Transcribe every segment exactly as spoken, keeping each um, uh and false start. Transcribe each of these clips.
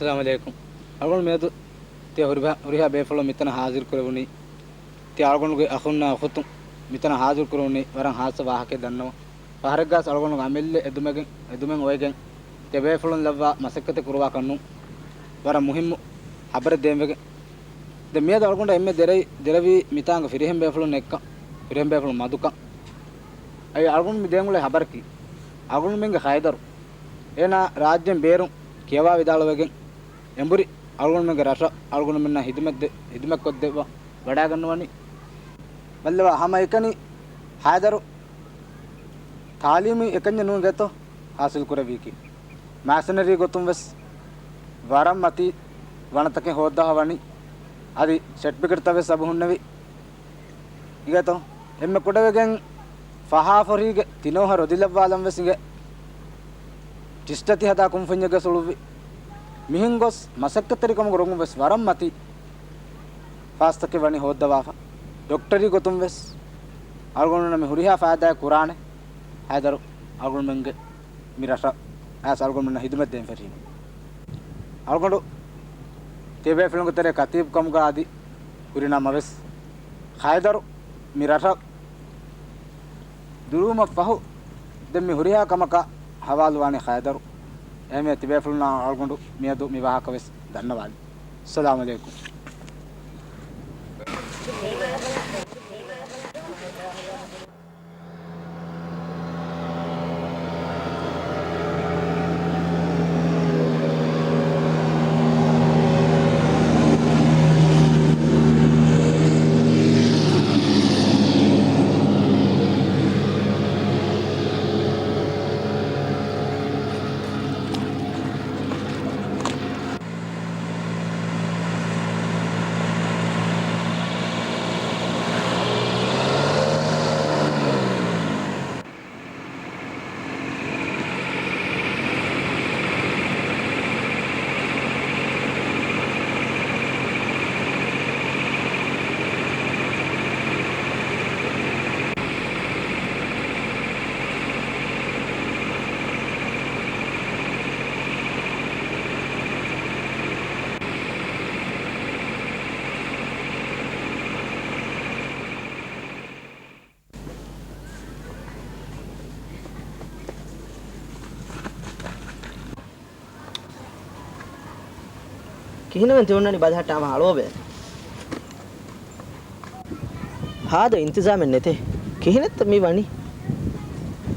އައްސަލާމު ޢަލައިކުމް. އަޅުގަނޑު މިއަދު ތިޔަ ހުރިހާ، ހުރިހާ ބޭފުޅުން މިތަނަށް ޙާޟިރު ކުރެވުނީ، ތިޔަ އަޅުގަނޑުގެ އަޚުންނާ އުޚުތުން މިތަނަށް ޙާޟިރު ކުރެވުނީ ވަރަށް ޚާއްޞަ ވާހަކައެއް ދަންނަވަން. ފަހަރެއްގަސް އަޅުގަނޑުގެ އަމިއްލަ އެދުމެގެން، އެދުމެއް އޮވެގެން ތިޔަ ބޭފުޅުން ލައްވާ މަސައްކަތެއް ކުރުވާކަށް ނޫން. ވަރަށް މުހިއްމު ޚަބަރެއް ދޭންވެގެން. ދެން މިއަދު އަޅުގަނޑަށް އެންމެ ދެރަވި، ދެރަވީ މިތާނގަ ފިރިހެން ބޭފުޅުން އެއްކަން، ފިރިހެން ބޭފުޅުން މަދުކަން. އައި އަޅުގަނޑު މި ދޭން އުޅޭ ޚަބަރަކީ، އަޅުގަނޑުމެންގެ ހައިދަރު، އޭނާ ރާއްޖޭން ބޭރުން ކިޔަވާ ވިދާޅުވެގެން، އެނބުރި އަޅުގަނޑުމެންގެ ރަށަށް އަޅުގަނޑުމެންނަށް ހިދުމަތް ދެ-، ހިދުމަތްކޮށްދެއްވަން ވަޑައިގަންނަވަނީ. ބައްލަވާ ހަމައެކަނި ހައިދަރު ތާލީމީ އެކަންޏެއް ނޫން ގެތޯ ޙާޞިލް ކުރެއްވީކީ. މާސަނަރީ ގޮތުން ވެސް ވަރަށް މަތީ ވަނަތަކެއް ހޯއްދާ ވަނީ. އަދި ސެޓްފިކެޓްތައް ވެސް އަބަ ހުންނެވި. އިނގޭތޯ؟ އެންމެ ކުޑަވެގެން ފަހާ ފޮރީގެ ތިނޯހަ ރޮދިލައްވާލަން ވެސް އިނގޭ. ޓިސްޓަތި ހަދާ ކުންފުންޏެއްގެ ސުޅުއްވި. މިހެން ގޮސް މަސައްކަތްތެރިކަމުގެ ރޮނގުން ވެސް ވަރަށް މަތީ ފާސްތަކެއް ވަނީ ހޯއްދަވާފަ. ޑޮކްޓަރީ ގޮތުން ވެސް އަޅުގަނޑުންނަށް މި ހުރިހާ ފައިދާއެއް ކުރާނެ. ހައިދަރު އަޅުގަނޑުމެންގެ މި ރަށަށް އައިސް އަޅުގަނޑުމެންނަށް ހިދުމަތް ދޭން ފެށީމަ. އަޅުގަނޑު ތިޔަބޭފުޅުންގެ ތެރޭ ކަތީބު ކަމުގަ އަދި ހުރި ނަމަވެސް، ހައިދަރު މި ރަށަށް ދުރުވުމަށް ފަހު، ދެން މި ހުރިހާ ކަމަކަށް ހަވާލުވާނީ ހައިދަރު. އެހެންވެ ތިބޭފުޅުންނާ އަޅުގަނޑު މިއަދު މި ވާހަކަ ވެސް ދަންނަވާލި. އައްސަލާމު ޢަލައިކުމް. ކިހިނެއް ތި އޮންނަނީ ބަލަހައްޓާ ހަމަ އަޅުވަބޭ. ހާދަ އިންތިޒާމެއް ނެތޭ. ކިހިނެއްތަ މި ވަނީ؟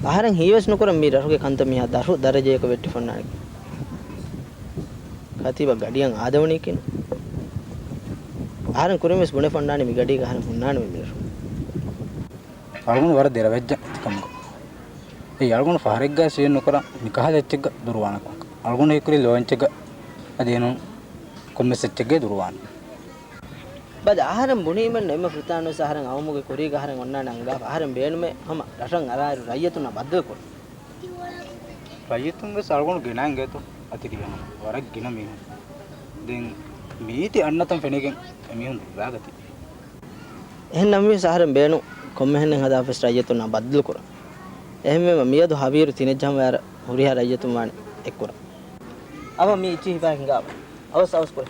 އަހަރެން ހީވެސް ނުކުރަން މި ރަށުގެ ކަންތައް މިހާ ދަށު ދަރަޖަޔަކަށް ވެއްޓިފަ އޮންނާނެ. ކަތީބަށް ގަޑިއަށް އާދެވުނީކީނު. އަހަރެން ކުރިން ވެސް ބުނެފަ އޮންނާނެ މި ގަޑީގަ އަހަރެން ހުންނާނެ މި މިރަށު. އަޅުގަނޑު ވަރަށް ދެރަވެއްޖެ ތިކަމުގަ. އެއީ އަޅުގަނޑު ފަހަރެއްގަ ސިއްޔެއް ނުކުރާ މިކަހަލަ އެއްޗެއްގަ ދުރުވާނެ ކަމަކަށް. އަޅުގަނޑު ހީކުރީ ލޯ އެއްޗެއްގަ އަދި އެނޫން ކޮންމެސް އެއްޗެއްގަ ދުރުވާނެ. ބަލަ، އަހަރެން ބުނީމެއް ނުވެ ފުރަތަމަ ވެސް އަހަރެން އައުމުގެ ކުރީގަ އަހަރެން އޮންނާނެ އަންގާފަ. އަހަރެން ބޭނުމޭ ހަމަ ރަށަށް އަރާއިރު ރައްޔިތުންނާ ބައްދަލުކުރަން. ރައްޔިތުން ވެސް އަޅުގަނޑު ގެނައިން ގޭތޯ އަތިރިވެން ވަރަށް ގިނަ މީހުން. ދެން މީތި އަންނަތަން ފެނިގެން އެމީހުން ދުއްވާގަތީ. އެހެން ނަމަވެސް އަހަރެން ބޭނުން ކޮންމެހެނެއް ހަދާފަ ވެސް ރައްޔިތުންނާ ބައްދަލުކުރަން. އެހެންވީމަ މިއަދު ހަވީރު ތިނެއްޖަހަން ވަރަށް ހުރިހާ ރައްޔިތުން ވާނެ އެއްކުރަން. އަވަ މި އިއްޗި ހިފާ ހިނގާ. އަވަސް އަވަސް ކުރޭ.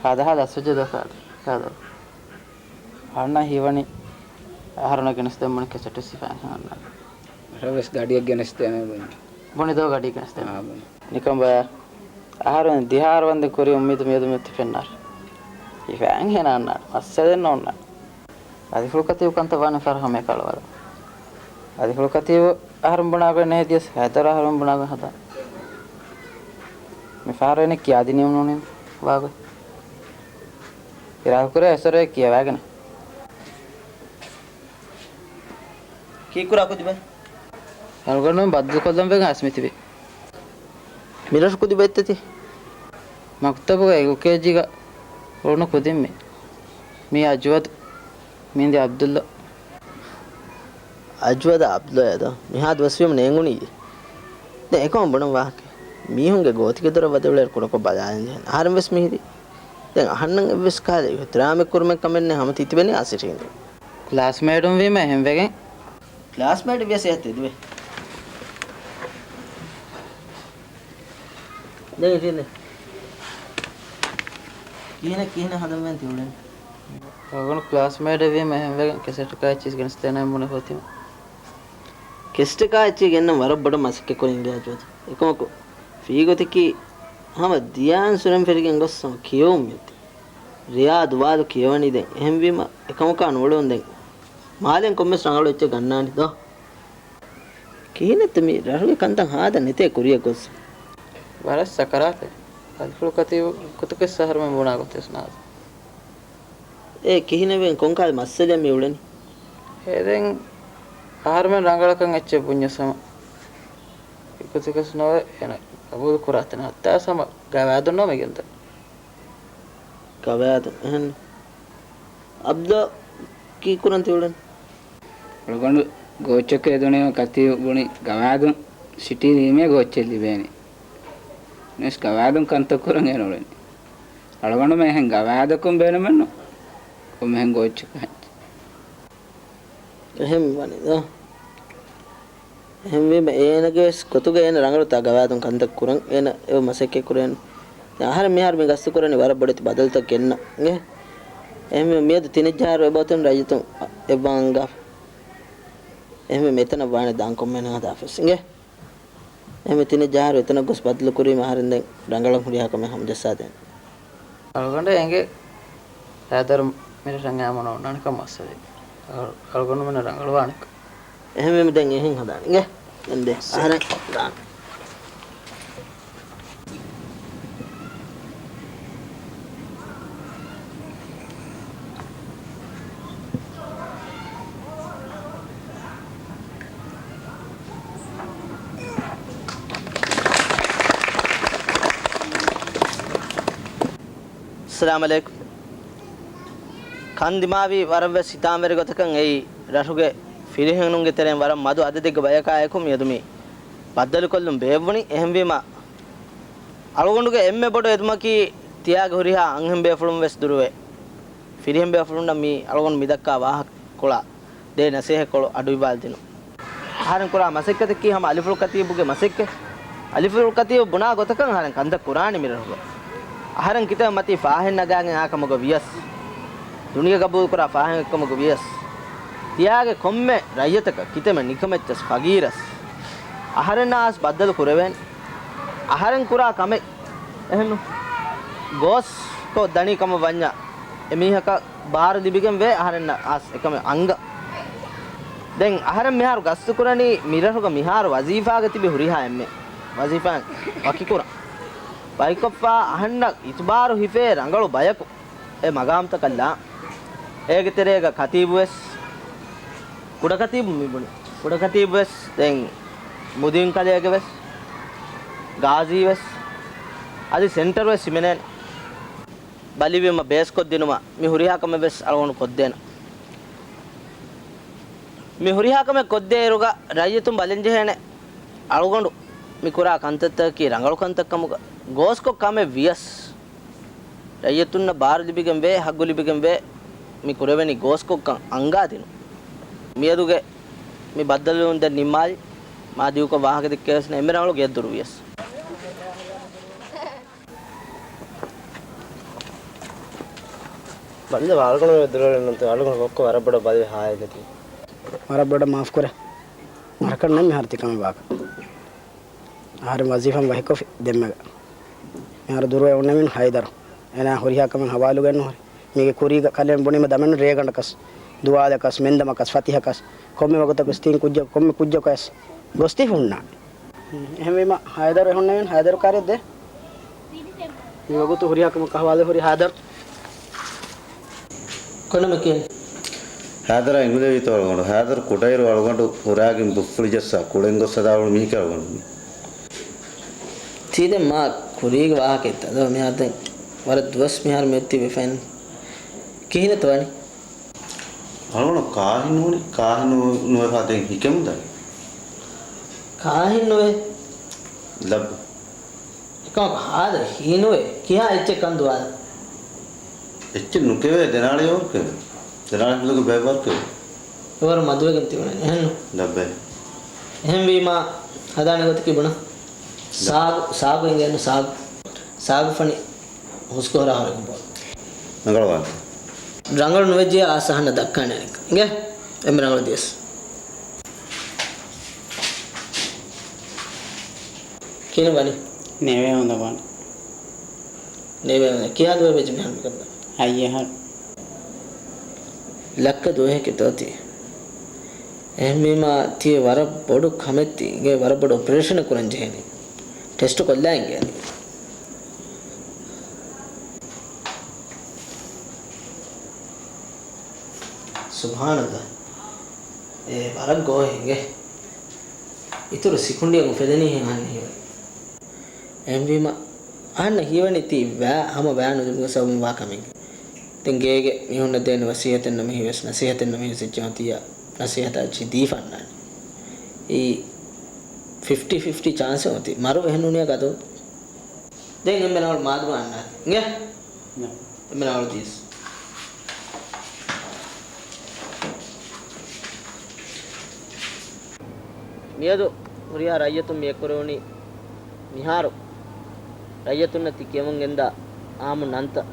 ހާދަ ހާދަ އަސްވެއްޖެ ދޯ ކާދަ. އަންނަ ހީވަނީ އަހަރުންނަށް ގެނެސްދެން ބުނި ކެސެޓެއް ސިފައިން ހަންނާ. ރަށަށް ވެސް ގަޑިއަށް ގެނެސްދޭނެ ބުނި. ބުނި ދޯ ގަޑި ގެނެސްދޭނެ. އާ، ބުނި. ނިކަން ބަޔާ. އަހަރުން ދިހަ އަހަރު ވަންދެން ކުރި އުއްމީދު މިއަދު މިއޮތީ ފެންނާރު. ހިފައިން ހެނާންނާ. މައްސަލައެއް ނޯންނާ. އަދި ފުޅުކަތީ ކަންތައް ވާނެ ފަރު ހަމައެކަ އަޅުވާލަ. އަދި ފުޅުކަތީ އަހަރުން ބުނާގޮތް ނެހެދިޔަސް ހައިދަރު އަހަރުން ބުނާގޮތް ހަދާ. މި ފަހަރު އެނެއް ކިޔާދިނީމު ނޫނީ ވާގޮތް. އިރާދަކުރޭ އެސޮރެ ކިޔަވާގެން. ކީއްކުރާ ކުދިބަ؟ އަޅުގަނޑުމެން ބައްދަލުކޮށްލަން ވެގެން އައިސް މިތިބީ. މިރަށު ކުދިބައެއްތަ ތި؟ މަކުތަބުގަ އެލްކޭޖީގަ އުޅުނު ކުދިން މީ. މީ އަޖުވަދު. މީނދި އަބްދުއްލާ. އަޖުވަދާ އަބްދުއްލާއެއް ދޯ؟ މިހާ ދުވަސްވީމަ ނޭނގުނީ. ދެން އެކަމަށް ބުނަން ވާހަކަ. މީހުންގެ ގޯތިގެ ދޮރަށް ވަދެވުޅޭއިރު ކުޑަކޮށް ބަލާލަން ޖެހޭނެ. އަހަރެން ވެސް މިހިރީ. ދެން އަހަންނަށް އެއްވެސް ކަހަލަ އިހުތިރާމެއް ކުރުމެއް ކަމެއް ނެތް ހަމަ ތިތިބެނީ އަސިރީން. ކްލާސްމޭޓުން ވީމަ އެހެން ވެގެން. ކްލާސްމޭޓް ވިޔަސް އެހެއް ތެދުވޭ. ދެން އިތިން ދެ. ކިހިނެއް، ކިހިނެއް ހަދަން ވޭން ތި އުޅެނީ؟ އަޅުގަނޑު ކްލާސްމޭޓެއް ވީމަ އެހެންވެގެން ކެސެޓަކާ އެއްޗިސް ގެނެސްދޭނަން ބުނެ ފޮތިމަ. ކެސެޓަކާ އެއްޗި ގެންނަން ވަރަށް ބޮޑަށް މަސައްކަތް ކުރި އިނގޭ އަޖްވަދު. އެކަމަކު ފީގޮތަކީ ހަމަ ދިޔާން ސުރެން ފެށިގެން ގޮސް ހަމަ ކިޔެވުން މިއޮތީ. ރެޔާ ދުވާލު ކިޔަވަނީ ދެން. އެހެންވީމަ އެކަމަކާ ނޫޅެވުން ދެން. މާލެން ކޮންމެސް ރަނގަޅު އެއްޗެއް ގަންނާނީ ދޯ. ކިހިނެއްތަ މި ރަށުގެ ކަންތައް ހާދަ ނެތޭ ކުރިއަށް ގޮސް؟ ވަރަށް ސަކަރާތެއް. އަލިފުޅު ކަތީބު ގޮތަކަށް އަހަރުމެން ބުނާ ގޮތެއް ސުނާދު. އޭ ކިހިނެއްވެން ކޮންކަހަލަ މައްސަލައެއް މި އުޅެނީ؟ އޭ ދެން އަހަރުމެން ރަނގަޅަކަށް އެއްޗެއް ބުންޏަސް ހަމަ ގޮތަކަސް ނޯވެ އޭނަ ގަބޫލު ކުރާތަން ހައްތާސް ހަމަ ގަވާދުން ނޯ މިގެންދަ. ގަވާދުން އެހެން. އަބްދާ ކީއްކުރަން ތި އުޅެނީ؟ އަޅުގަނޑު ގޯއްޗަކަށް އެދުނީމަ ކަތީ ބުނި ގަވާދުން ސިޓީ ރީމޭ ގޯއްޗެއް ލިބޭނެ. ނަސް ގަވާދުން ކަންތައް ކުރަން އޭނަ އުޅެނީ. އަޅުގަނޑު މެހެން ގަވާދަކުން ބޭނުމެއްނު. ކޮންމެހެން ގޯއްޗަކަށް ހައްޗެއް. އެހެން ވަނީ ދޯ. އެހެންވީމަ އޭނަގެ ވެސް ގޮތުގަ އޭނަ ރަނގަޅުތާ ގަވާދުން ކަންތައް ކުރަން އޭނަ އެ މަސައްކަތް ކުރޭނެ. ދެން އަހަރެން މިހާރު މި ގަސްތު ކުރަނީ ވަރަށް ބޮޑެތި ބަދަލުތައް ގެންނަ އިނގޭ. އެހެންވީމަ މިއަދު ތިނެއްޖަހާރު އެބައޮތުން ރައްޔިތުން އެއްވާން އަންގާފަ. އެހެންވީމަ އެތަނަށް ވާނެ ދާން ކޮންމެހެން ހަދާފަސް އިނގޭ. އެހެންވެ ތިނެއް ޖަހާއިރު އެތަނަށް ގޮސް ބަދަލު ކުރީމަ އަހަރެން ދެން ރަނގަޅަށް ހުރިހާ ކަމެއް ހަމަޖައްސާދޭނެ. އަޅުގަނޑަށް އެނގޭ ހައިދަރު މިރަށަށް އައިމަ ނޯންނާނެކަން މައްސަލައެއް. އަޅު-، އަޅުގަނޑުމެންނަށް ރަނގަޅުވާނެކަން. އެހެންވީމަ ދެން އެހެން ހަދާނެ އިނގޭ. ދެން ދޭ. އަހަރެން ދާނެ. އައްސަލާމު ޢަލައިކުމް. ކަން ދިމާވި ވަރަށްވެސް ހިތާމަވެރި ގޮތަކަށް އެއީ ރަށުގެ ފިރިހެނުންގެ ތެރެއިން ވަރަށް މަދު އަދަދެއްގެ ބަޔަކާ އެކު މިއަދު މި ބައްދަލުކޮށްލުން ބޭއްވުނީ. އެހެންވީމަ، އަޅުގަނޑުގެ އެންމެ ބޮޑު އެދުމަކީ، ތިޔާގެ ހުރިހާ އަންހެން ބޭފުޅުން ވެސް ދުރުވެ، ފިރިހެން ބޭފުޅުންނަށް މީ އަޅުގަނޑު މިދައްކާ ވާހަކަކޮޅާ ދޭ ނަސޭހަތްކޮޅު އަޑުއިވާލަދިނުން. އަހަރެން ކުރާ މަސައްކަތަކީ ހަމަ އަލިފުޅު ކަތީބުގެ މަސައްކަތް. އަލިފުޅު ކަތީބު ބުނާ ގޮތަކަށް އަހަރެން ކަންތައް ކުރާނީ މިރަށުގަ. އަހަރެން ކިތަންމެ މަތީ ފާހެއް ނަގާގެން އާ ކަމުގަ ވިޔަސް، ދުނިޔެ ގަބޫލުކުރާ ފާހެއް ކަމުގަ ވިޔަސް، ތިޔާގެ ކޮންމެ ރައްޔިތަކަށް ކިތަންމެ ނިކަމެއްޗަސް ފަގީރަސް އަހަރެންނާ އަސް ބައްދަލު ކުރެވޭނެ. އަހަރެން ކުރާ ކަމެއް އެހެންނު. ގޯސްކޮށް ދަނީ ކަމަށް ވަންޏާ، އެމީހަކަށް ބާރު ލިބިގެން ވޭ އަހަރެންނަށް އަސް އެކަމެއް އަންގަ. ދެން އަހަރެން މިހާރު ގަސްތު ކުރަނީ މިރަށުގަ މިހާރު ވަޒީފާގަ ތިބި ހުރިހާ އެންމެ ވަޒީފާއިން ވަކިކުރަން. ބައިކޮށްފާ އަހަންނަށް އިތުބާރު ހިފޭ ރަނގަޅު ބަޔަކު އެ މަގާމްތަކަށްލާ. އޭގެ ތެރޭގަ ކަތީބުވެސް، ކުޑަކަތީބު މިބުނި. ކުޑަކަތީބުވެސް ދެން މުދީން ކަލޭގެވެސް، ގާޒީވެސް، އަދި ސެންޓަރުވެސް ހިމެނޭނެ. ބަލިވީމަ ބޭސްކޮށްދިނުމަށް މި ހުރިހާ ކަމެއްވެސް އަޅުގަނޑު ކޮށްދޭނަން. މި ހުރިހާ ކަމެއް ކޮށްދޭއިރުގަ ރައްޔިތުން ބަލަންޖެހޭނެ އަޅުގަނޑު މި ކުރާ ކަންތައްތަކަކީ ރަނގަޅު ކަންތައް ކަމުގަ. ގޯސްކޮށް ކަމެއް ވިޔަސް، ރައްޔިތުންނަށް ބާރު ލިބިގެން ވޭ، ހައްގު ލިބިގެން ވޭ، މި ކުރެވެނީ ގޯސްކޮށްކަން އަންގާދިނުން. މިއަދުގެ މި ބައްދަލުވުން ދެން ނިންމާލި. މާ ދިގުކޮށް ވާހަކަ ދެއްކެވެސް ނެ އެންމެ ރަނގަޅު ގެއަށް ދުރުވިޔަސް. ބަންދެ ވާޅުގަނޑު ދުރުވެރިންނަށް އަޅުގަނޑު ކޮއްކޮ ވަރަށް ބޮޑަށް ބަލިވެ ހާއެއް ނެތި. ވަރަށް ބޮޑަށް މާފް ކުރޭ. މަރަކަށް ނެތް މިހާރު ތިކަމެއް ވާކަށް. އަހަރެން ވަޒީފާން ވަކިކޮށްފި ދެންމެގަ. މިހާރު ދުރުވެ އޮންނަމިން ހައިދަރު. އޭނާ ހުރިހާ ކަމެއް ހަވާލުގައެއް ނުހުރި. މީގެ ކުރީގަ ކަލޭމެން ބުނީމަ ދަމެން ރޭގަނޑަކަސް، ދުވާލަކަސް، މެންދަމަކަސް، ފަތިހަކަސް، ކޮންމެ ވަގުތަކު ސްތީން ކުއްޖަކު، ކޮންމެ ކުއްޖަކު އަސް ގޮސްތީ ހުންނާނެ. އެހެންވީމަ ހައިދަރު އެ ހުންނެވިން ހައިދަރު ކާރިއަށް ދޭ. މި ވަގުތު ހުރިހާ ކަމަކަށް ހަވާލު ހުރި ހައިދަރު. ކޮންނަމެ ކިޔަނީ؟ ހައިދަރާ އެނގުލެވީތޯ އަޅުގަނޑު. ހައިދަރު ކުޑައިރު އަޅުގަނޑު ހުރާގެން ބުއްފުޅި ޖައްސާ ކުޅެން ގޮސް ހަދާ އުޅުނު މީހެކޭ އަޅުގަނޑު. ތީ ދެން މާ ކުރީގެ ވާހަކައެއްތަ؟ ދޯ މިހާރު ދެން ވަރަށް ދުވަސް މިހާރު މިއޮތީ ވެފައިން. ކިހިނެއްތަ ވަނީ؟ އަޅުގަނޑު ކާހިން ނޫނީ، ކާހިން ނު-، ނުވެފަ ދެން ހިކެމުން ދަނީ. ކާހިން ނުވޭ؟ ލައްބަ. އެކަމަކު ހާދަ ހީނުވޭ. ކިހާ އެއްޗެއް ކަން ދުވާލަ؟ އެއްޗެއް ނުކެވޭ، ދެނާޅީ އެވަރު ކެވޭ. ދެނާޅީ ހިނދުގެ ބައެއް ވަރު ކެވޭ. އެވަރު މަދުވެގެން ތިބުނަނީ. އެހެންނު؟ ލައްބަ. އެހެންވީމާ، ހަދާނެ ގޮތަކީ ބުނަ. ސާގު، ސާގު އިނގޭނު ސާގު. ސާގުފަނި ހުސްކޮހުރާ ހަމަ ކުބޯ. ރަނގަޅުވާނެ. ރަނގަޅު ނުވެއްޖެޔާ އާސަ އަހަންނަށް ދައްކާނެ އަނެއްކާ. އިނގޭ؟ އެންމެ ރަނގަޅު ދިޔަސް. ކިހިނެއް ވަނީ؟ ނޭވޭ ހޯދަން ވާނެ. ނޭވޭ ހޯދަން. ކިހާ ދުވަހެއް ވެއްޖެ މިހާރު މިކަން؟ ހަތް އަހަރު. ލައްކަ ދުވަހެކޭ ދޯ ތީ. އެހެންވީމާ ތީ ވަރަށް ބޮޑު ކަމެއް ތީ. އިނގޭ ވަރަށް ބޮޑު އޮޕަރޭޝަނެއް ކުރަން ޖެހޭނީ. ޓެސްޓު ކޮށްލާ އިނގޭ އަދި. ސުބްޙާނައްލާ. އޭ ވަރަށް ގޯހެއް އިނގޭ. އިތުރު ސިކުނޑިއެއް އުފެދެނީހެން އަހަންނަށް ހީވަނީ. އެހެންވީމަ އަހަންނަށް ހީވަނީ ތީ ވައި ހަމަ ވައި ނުލިބުމުގެ ސަބަބުން ވާ ކަމެއް. ދެން ގޭގެ މީހުންނަށް ދޭނެ ވަސީހަތެއް ނަމެހި ވެސް ނަސީހަތެއް ނަމެހި ވެސް އެއްޗެއް އޮތިއްޔާ ނަސީހަތާ އެއްޗެއް ދީފަ އަންނާނެ. އެއީ ފިފްޓީ ފިފްޓީ ޗާންސެއް އޮތީ. މަރު އެހެން ނޫނިއްޔާ ގަދަ. ދެން އެންމެ ރަނގަޅު މާދުމަ އަންނާތި. އިނގޭ؟ ނަ. އެންމެ ރަނގަޅު ދިޔަސް. މިއަދު ހުރިހާ ރައްޔިތުން މި އެއްކުރެވުނީ މިހާރު ރައްޔިތުންނަށް ތި ކިޔަމުން ގެންދާ އާއްމު ނަންތައް،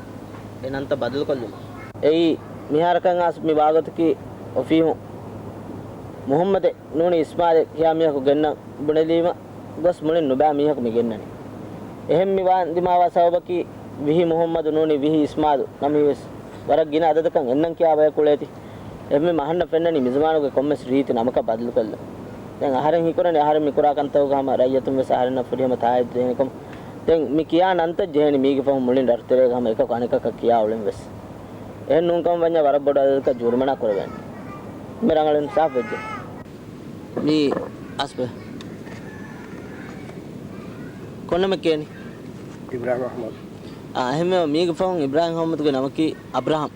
އެ ނަންތައް ބަދަލުކޮށްލުމަށް. އެއީ މިހާރަކަށް އައިސް މި ވާގޮތަކީ އޮފީހުން މުހައްމަދެއް ނޫނީ އިސްމާލެއް ކިޔާ މީހަކު ގެންނަން ބުނެލީމަ ގޮސް މުޅިން ނުބައި މީހަކު މި ގެންނަނީ. އެހެން މި ވާން ދިމާވާ ސަބަބަކީ ވިހި މުހައްމަދު ނޫނީ ވިހި އިސްމާލު ނަމަވެސް ވަރަށް ގިނަ އަދަދަކަށް އެންނަން ކިޔާ ބަޔަކު އުޅޭތީ. އެހެންވީމަ އަހަންނަށް ފެންނަނީ މި ޒަމާނުގެ ކޮންމެސް ރީތި ނަމަކަށް ބަދަލުކޮށްލަން. ދެން އަހަރެން ހީކުރަނީ އަހަރެން މި ކުރާ ކަންތަކުގަ ހަމަ ރައްޔިތުން ވެސް އަހަރެންނަށް ފުރިހަމަ ތާއީދު ދޭނެ ކަމަށް. ދެން މި ކިޔާ ނަންތައް ޖެހޭނީ މީގެ ފަހުން މުޅިން ރަށުތެރޭގަ ހަމަ އެކަކު އަނެކަކަށް ކިޔާ އުޅެން ވެސް. އެހެން ނޫންކަމަށް ވަންޏާ ވަރަށް ބޮޑު އަދަދަކަށް ޖުރުމަނާ ކުރެވޭނެ. އެންމެ ރަނގަޅު ސާފު ވެއްޖެ. މީ އަސްބެ. ކޮން ނަމެއް ކިޔަނީ؟ އިބްރާހިމް އަޙްމަދު. އާ، އެހެންވީމަ މީގެ ފަހުން އިބްރާހިމް އަޙްމަދުގެ ނަމަކީ އަބްރަހަމް.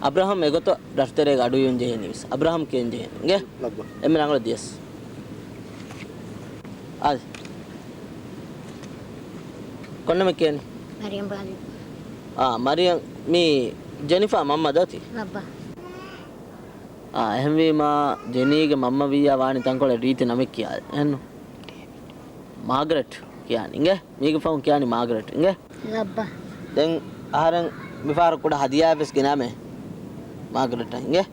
އަބްރަހަމް އެގޮތަށް ރަށުތެރޭގަ އަޑުއިވުން ޖެހޭނީ ވެސް. އަބްރަހަމް ކިޔަން ޖެހޭނީ. އިނގޭ؟ ލައްބަ. އެންމެ ރަނގަޅު ދިޔަސް. އާދެ. ކޮން ނަމެއް ކިޔަނީ؟ މަރިޔަމް ބާލި. އާ، މަރިޔަމް މީ ޖެނިފާ މަންމަ ދޯތި؟ ލައްބަ. އާ، އެހެންވީމާ ޖެނީގެ މަންމަ ވިއްޔާ ވާނީ ތަންކޮޅެއް ރީތި ނަމެއް ކިޔާ. އެހެންނު؟ މާގްރެޓް ކިޔާނީ. އިނގޭ؟ މީގެ ފަހުން ކިޔާނީ މާގްރެޓް. އިނގޭ؟ ލައްބަ. ދެން އަހަރެން މިފަހަރު ކުޑަ ހަދިޔާއެއް ވެސް ގެނާމޭ މާގްރެޓަށް. އިނގޭ؟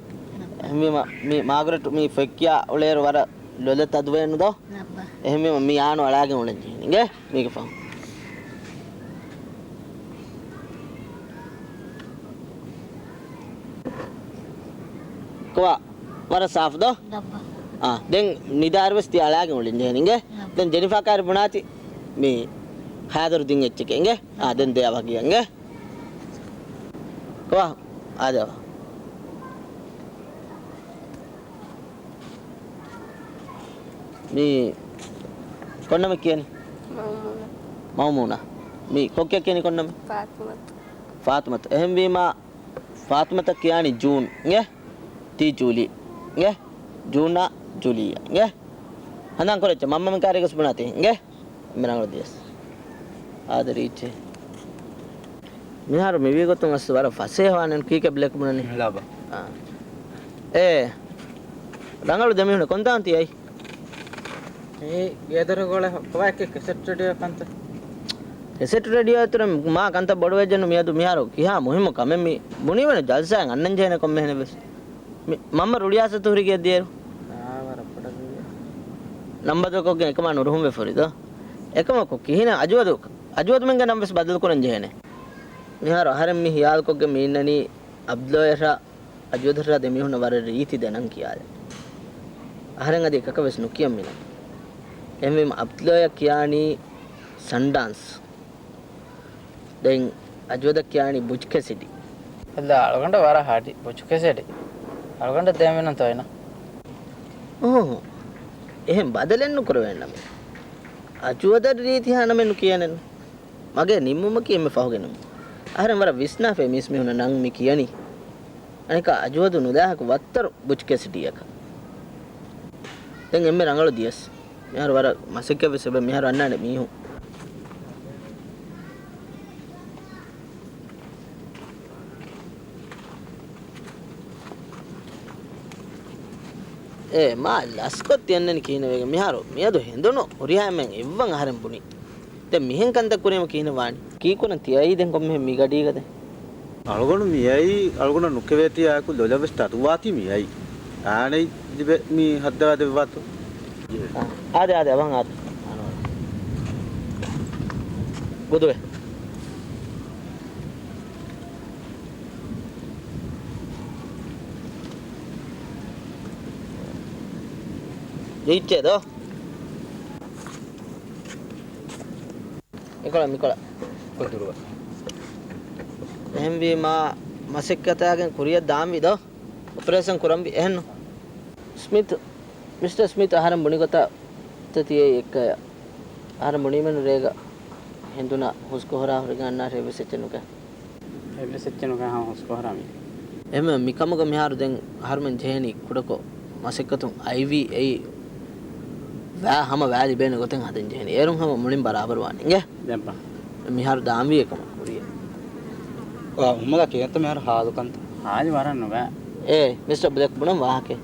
އެހެންވީމަ މި މާގްރެޓް މި ފޮތް ކިޔާ އުޅޭއިރު ވަރަށް ލޮލަށް ތަދުވޭނު ދޯ؟ ލައްބަ. އެހެންވީމަ މި އާނު އަޅާގެން އުޅެން ޖެހޭނީ. އިނގޭ؟ މީގެ ފަހުން. ކޮވާ؟ ވަރަށް ސާފު ދޯ؟ ލައްބަ. އާ، ދެން ނިދާއިރު ވެސް ތި އަޅާގެން އުޅެން ޖެހޭނީ. އިނގޭ؟ ލައްބަ. ދެން ޖެނިފާ ކާރި ބުނާތި މި ހާދަރު ދިން އެއްޗެކޭ. އިނގޭ؟ އާ، ދެން ދެ އަވަހަކީ. އިނގޭ؟ ކޮވާ؟ އާދެ އަވަހަ. މީ ކޮން ނަމެއް ކިޔަނީ؟ މައުމޫނާ. މައުމޫނާ. މީ ކޮއްކޮއަށް ކިޔަނީ ކޮން ނަމެއް؟ ފާތުމަތު. ފާތުމަތު. އެހެންވީމާ ފާތުމަތަށް ކިޔާނީ ޖޫން. އިނގޭ؟ ތީ ޖޫލީ. އިނގޭ؟ ޖޫނާ ޖޫލީއާ. އިނގޭ؟ ހަނދާން ކުރެއްޗަ މަންމަ މި ކާރީގަސް ބުނާތީ. އިނގޭ؟ މި ރަނގަޅު ދިޔަސް. އާދެ ރީއްޗޭ. މިހާރު މިވީ ގޮތުން އަސް ވަރަށް ފަސޭހަވާނެ ކީކޭ ބްލޭކް ބުނަނީ؟ ލަބަ. އާ. އޭ. ރަނގަޅު ދެމީހުން ކޮންތާން ތި އައީ؟ އެ ގޭދޮރުގަ އުޅޭ ކޮބާއެކޭ ކެސެޓް ރޭޑިއޯ ކަންތައް؟ ކެސެޓް ރޭޑިއޯ އިތުރަށް މާ ކަންތައް ބޮޑުވެއްޖެނު މިއަދު މިހާރު ކިހާ މުހިއްމު ކަމެއް މި ބުނީވަނީ ޖަލްސާއެއް އަންނަން ޖެހޭނެ ކޮންމެހެނެއް ވެސް. މި މަންމަ ރުޅިއާސަތު ހުރި ގެއަށް ދިޔައިރު. ނަންބަރު ދޮކޮށްގެން އެކަމާ ނުރުހުންވެފަ ހުރި ދޯ. އެކަމަކު ކިހިނެއް އަޖުވަދު، އަޖުވަދުމެންގެ ނަން ވެސް ބަދަލުކުރަން ޖެހޭނެ. މިހާރު އަހަރެން މި ހިޔާލުކޮށްގެން މި އިންނަނީ އަބްދުﷲ އަށްރާ އަޖުވަދަށްރާ ދެމީހުންނަށް ވަރަށް ރީތި ދެނަން ކިޔާލެއް. އަހަރެން އަދި އެކަކަށް ވެސް ނުކިޔަން މިނަން. އެހެންވީމަ އަބްދުﷲ އަށް ކިޔާނީ ސަންޑާންސް. ދެން އަޖުވަދަށް ކިޔާނީ ބުޖް ކެސިޑީ. އެއްލަ އަޅުގަނޑަށް ވަރަށް ހާޑި ބުޖް ކެސިޑީ. އަޅުގަނޑަށް ދޭން މިނަން ތޯއިނަ. އޯހޯ. އެހެން ބަދަލެއް ނުކުރެވޭނަމޭ. އަޖުވަދަށް ރީތިހާ ނަމެއް ނުކިޔަނެއްނު. މަގޭ ނިންމުމަކީ އެންމެ ފަހުގެ ނަން. އަހަރެން ވަރަށް ވިސްނާފައި މީސްމީހުންނަށް ނަން މި ކިޔަނީ. އަނެކާ އަޖުވަދު ނުލާހަކު ވައްތަރު ބުޖް ކެސިޑީއަކަށް. ދެން އެންމެ ރަނގަޅު ދިޔަސް. މިހާރު ވަރަށް މަސައްކަތްވެސް އެބަ މިހާރު އަންނާނެ މީހުން. އޭ މާ ލަސްކޮށް ތިއަންނަނީ ކިހިނެއް ވެގެން މިހާރު މިއަދު ހެނދުނު ހުރިހާ އެންމެން އެއްވަން އަހަރެން ބުނީ. ދެން މިހެން ކަންތައް ކުރީމަ ކިހިނެއް ވާނީ؟ ކީކުރަން ތިއައީ ދެން ކޮންމެހެން މި ގަޑީގަ ދެން؟ އަޅުގަނޑު މިއައީ، އަޅުގަނޑަށް ނުކެވޭތީ އާއެކު ލޮލަށް ވެސް ތަދުވާތީ މިއައީ. އާނައި ލިބެ މި ހައްދަވާ ދެއްވާތޯ؟ އާދެ، އާދެ، އަވަން އާދެ. ގޮދުވެ. ދީއްޗޭ ދޯ؟ މިކޮޅަށް، މިކޮޅަށް. ކޮތުރުވަ. އެހެންވީމާ، މަސައްކަތާގެން ކުރިއަށް ދާންވީ ދޯ؟ އޮޕަރޭޝަން ކުރަންވީ، އެހެންނު؟ ސްމިތު، މިސްޓަރ ސްމިތު އަހަރެން ބުނި ގޮތަށް ތިއައީ އެއްކަޔަށް. އަހަރެން ބުނީމެއްނު ރޭގަ ހެނދުނަށް ހުސްކޮށް ހުރާ ހުރިގެން އަންނާށޭ އެއްވެސް އެއްޗެއް ނުކަން. އެއްވެސް އެއްޗެއް ނުކަން ހުސްކޮށް ހުރާ މީ. އެހެންވެ، މިކަމުގަ މިހާރު ދެން އަހަރުމެން ޖެހޭނީ ކުޑަކޮށް މަސައްކަތުން އައިވީ އެއީ ވައި ހަމަ ވައި ލިބޭނެ ގޮތެއް ހަދަން ޖެހޭނީ. އޭރުން ހަމަ މުޅިން ބަރާބަރު ވާނެ އިނގޭ. ދެއްބަ. މިހާރު ދާންވީ އެކަމަށް ކުރިޔަށް. އާ، ހުންމަލާ ކިހިނެއްތަ މިހާރު ހާލު ކަންތައް؟ ހާލު ވަރަށް ނުބައި. އޭ، މިސްޓަރ ބްލެކް ބުނަން ވާހަކަ.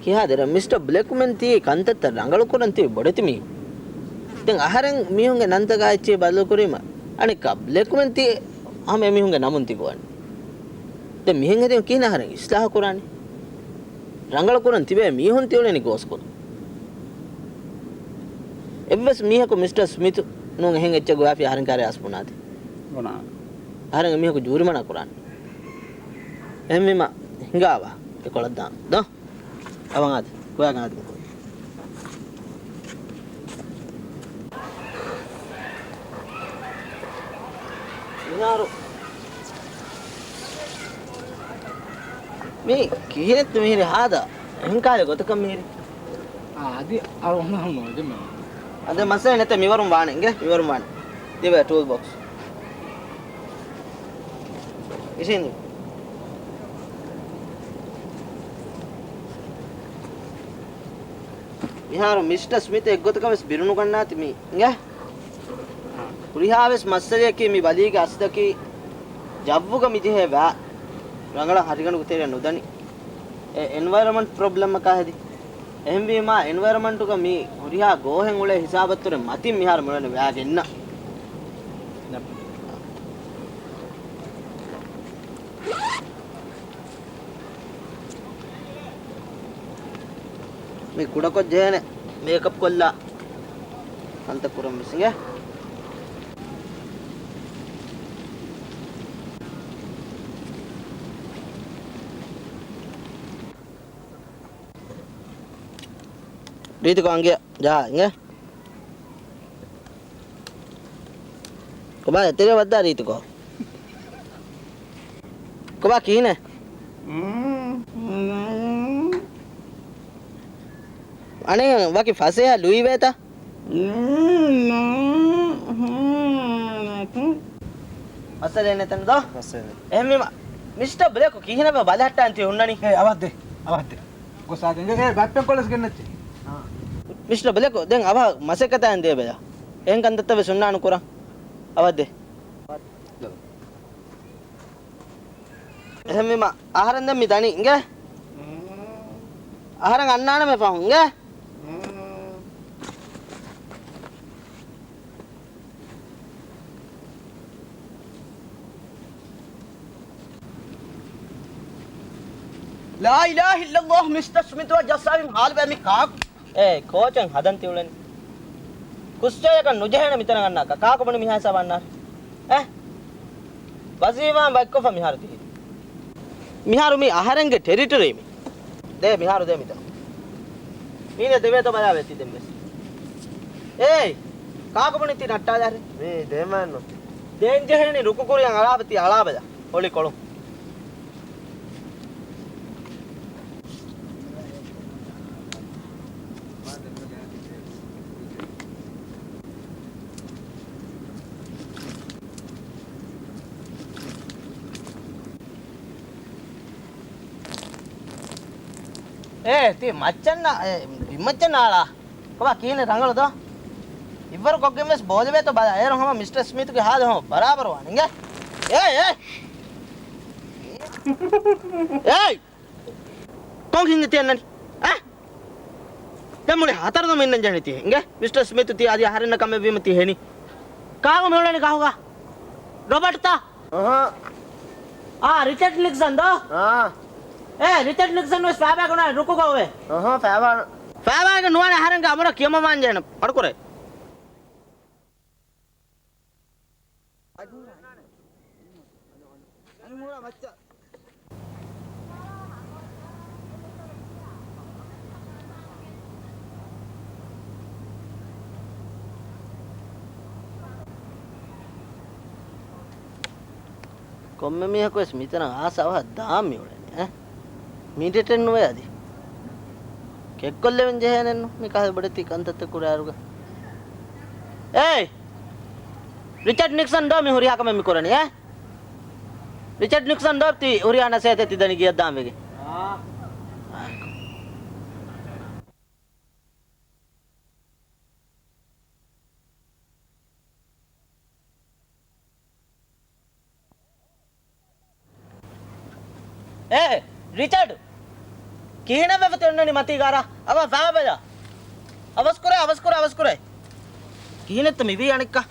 ކިހާ ދެރަ މިސްޓަ ބްލެކުމެން ތީ ކަންތައްތައް ރަނގަޅު ކުރަން ތީ ބޮޑެތި މީހުން. ދެން އަހަރެން މީހުންގެ ނަންތަކާ އެއްޗެހި ބަދަލު ކުރީމަ، އަނެއްކާ ބްލެކުމެން ތީ ހަމަ އެމީހުންގެ ނަމުން ތި ގޮވަނީ. ދެން މިހެން ހެދީމަ ކިހިނެއް އަހަރެން އިސްލާހު ކުރާނީ؟ ރަނގަޅު ކުރަން ތިބޭ މީހުން ތިއުޅެނީ ގޯސްކޮޅު. އެއްވެސް މީހަކު މިސްޓަ ސްމިތު ނޫން އެހެން އެއްޗެއް ގޮވާފި އަހަރެން ކާރޭ އަސް ބުނާތި. ބުނާ. އަހަރެން އެމީހަކު ޖޫރިމަނާ ކުރާނީ. އެހެންވީމަ ހިނގާވާ އެކޮޅަށް ދާން. ދޯ؟ އަވަން އާދެ. ކުޔާ ގާދި. މިހާރު މީ ކިހިނެއްތަ މިހިރި ހާދަ؟ އެހެން ކާލެ ގޮތަކަށް މިހިރި. އާ، އަދި އަޅު ހަމަ ނޯދެ މެ. އަދެ މައްސަލަ ނެތެ މިވަރުން ވާނެ އިނގޭ، މިވަރުން ވާނެ. ދިވެ ޓޫލް ބޮކްސް. އިށީނދު. މިހާރު މިސްޓަ ސްމިތު އެއްގޮތަކަށް ވެސް ބިރުނުގަންނާތި މީ އިނގޭ. ހުރިހާވެސް މައްސަލަޔަކީ މި ބަލީގެ އަސްލަކީ ޖައްވުގަ މިޖެހޭ ވައި ރަނގަޅަށް ހަށިގަނޑުގެ ތެރެއަށް ނުދަނީ. އެ އެންވަޔަރަމަންޓް ޕްރޮބްލަމަކާ ހެދި. އެހެންވީމާ އެންވަޔަރަމަންޓުގަ މި ހުރިހާ ގޯހެއް އުޅޭ ހިސާބަށްތުރެ މަތިން މިހާރު މިއުޅެނީ ވައިގެ އިންނަ. މި ކުޑަކޮށް ޖެހޭނެ މޭކަޕް ކޮށްލާ ކަންތައް ކުރަން ވެސް އިނގޭ. ރީތިކޮށް އަނގިޔަ ޖަހާ އިނގޭ. ކޮބާ އެތެރެ ވައްދާ ރީތިކޮށް؟ ކޮބާ ކިހިނެއް؟ އަނެއް ވަކި ފަސޭހަ ލުއިވޭތަ؟ މައްސަލައެއް ނެތަން ދޯ؟ މައްސަލަ ނެތް. އެހެންވީމަ، މިސްޓަ ބްލެކު ކިހިނެއް ބަލަހައްޓާން ތި ހުންނަނީ؟ އޭ، އަވަށްދޭ، އަވަށްދޭ. ގޮސް އާދެ. އޭ، ބައްޕެން ކޮޅެސް ގެންނައްޗޭ. މިސްޓަ ބްލެކު، ދެން އަވަހަށް މަސައްކަތާ އެނދޭ ބެލާ. އެހެން ކަންތައްތައް ވެސް ހުންނާނު ކުރަން. އަވަށްދޭ. އެހެންވީމަ، އަހަރެން ދެން މި ދަނީ އިނގޭ. އަހަރެން އަންނާނަމޭ ފަހުން އިނގޭ. ލާ އިލާހަ އިއްލައްލާހު، މިސްޓަ ސްމިތު އަށް ޖައްސާލީމަ ހާލުބައި މި ކާކު. އޭ، ކޯޗެއް ހަދަން ތިއުޅެނީ. ކުއްސައަކަށް ނުޖެހޭނެ މިތަނަށް އަންނާކަށް. ކާކު ބުނި މިހާ ހިސާބަށް އަންނާށޭ. އޭ؟ ވަޒީފާ ބައްކޮށްފަ މިހާރު ތިހި. މިހާރު މީ އަހަރެންގެ ޓެރިޓަރީ މީ. ދޭ މިހާރު ދޭ މިތަނަށް. މީނަ ދެވޭތޯ ބަލާ ވެތި ދެން ވެސް. އޭ! ކާކު ބުނި ތި ނައްޓާލާރެ. މީ ދޭމާންނު. ދޭން ޖެހޭނީ ރުކު ކުރިޔަށް އަޅާބަ ތި އަޅާބަލަ. އޮޅި ކޮޅު. އޭ، ތި މައްޗަށް ނާ، އޭ، ބިންމައްޗަށް ނާޅާ. ކޮބާ ކިހިނެއް ރަނގަޅު ދޯ؟ އިއްވަރު ކޮށްގެން ވެސް ބޯލެވޭތޯ ބަލާ. އޭރު ހަމަ މިސްޓަރ ސްމިތުގެ ހާލު ހަމަ ބަރާބަރު ވާނެ އިނގޭ. އޭ، އޭ. އޭ. ކޮން ހިނގި ތި އަންނަނީ؟ އަ؟ ދެން މުޅި ހަތަރު ދަމު އިންނަން ޖެހެނީ ތި އިނގޭ. މިސްޓަރ ސްމިތު ތި އަދި އަހަރެންނަށް ކަމެއް ވީމަ ތި ހެނީ. ކާކު މި އުޅެނީ ކާކުގަ؟ ރޮބަޓްތަ؟ އަހަ. އާ، ރިޗަޑް ނިކްސަން ދޯ؟ އާ. އޭ، ރިޗަޑް ނިކްސަން ވެސް ފައިބާގަ ނުވާނެ ރުކުގަ އޮވޭ. އަހަ، ފައިބާ. ފައިބާގަ ނުވާނެ އަހަރެންގެ އަމުރަށް ކިޔަމަވާން ޖެހެނެ. އަޑުކުރޭ. ކޮންމެ މީހަކު ވެސް މިތަނަށް އާސަ އަވަހަށް ދާން މި އުޅެނީ، އެ؟ މީޑެޓެއް ނުވޭ އަދި. ކެއްކޮށްލެވެން ޖެހޭނެއްނު މި ކަހަލަ ބޮޑެތި ކަންތައްތައް ކުރާއިރުގަ. އޭ! ރިޗަޑް ނިކްސަން ދޯ މި ހުރިހާ ކަމެއް މި ކުރަނީ، އޭ؟ ރިޗަޑް ނިކްސަން ދޯ ތި ހުރިހާ ނަސޭހަތެއް ތި ދަނީ ގެޔަށް ދާން ވެގެން. އޭ، ރިޗަޑް! ކިހިނެއް ވެފަ ތި އޮންނަނީ މަތީގަ އަރާ؟ އަވަ ފައިބަލަ. އަވަސްކުރޭ، އަވަސްކުރޭ، އަވަސްކުރޭ. ކިހިނެއްތަ މިވީ އަނެއްކާ؟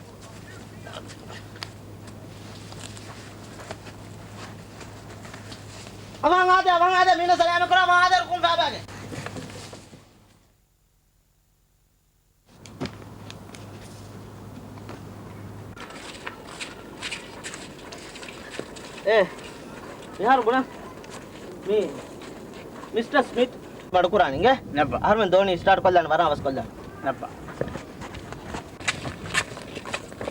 އަވަހަށް އާދޭ، އަވަހަށް އާދޭ، މީނަ ސަލާމަތް ކުރާ، އަވަހަށް އާދޭ، ރުކުން ފައިބާގެ. އޭ، މިހާރު ބުނަ. މީ މިސްޓަރ ސްމިތް ބަޑުކުރާނީ އިނގޭ؟ ނައްބަ. އަހަރުމެން ދޯނި ސްޓާޓް ކޮށްލާނެ، ވަރަށް އަވަސް ކޮށްލާނެ. ނައްބަ.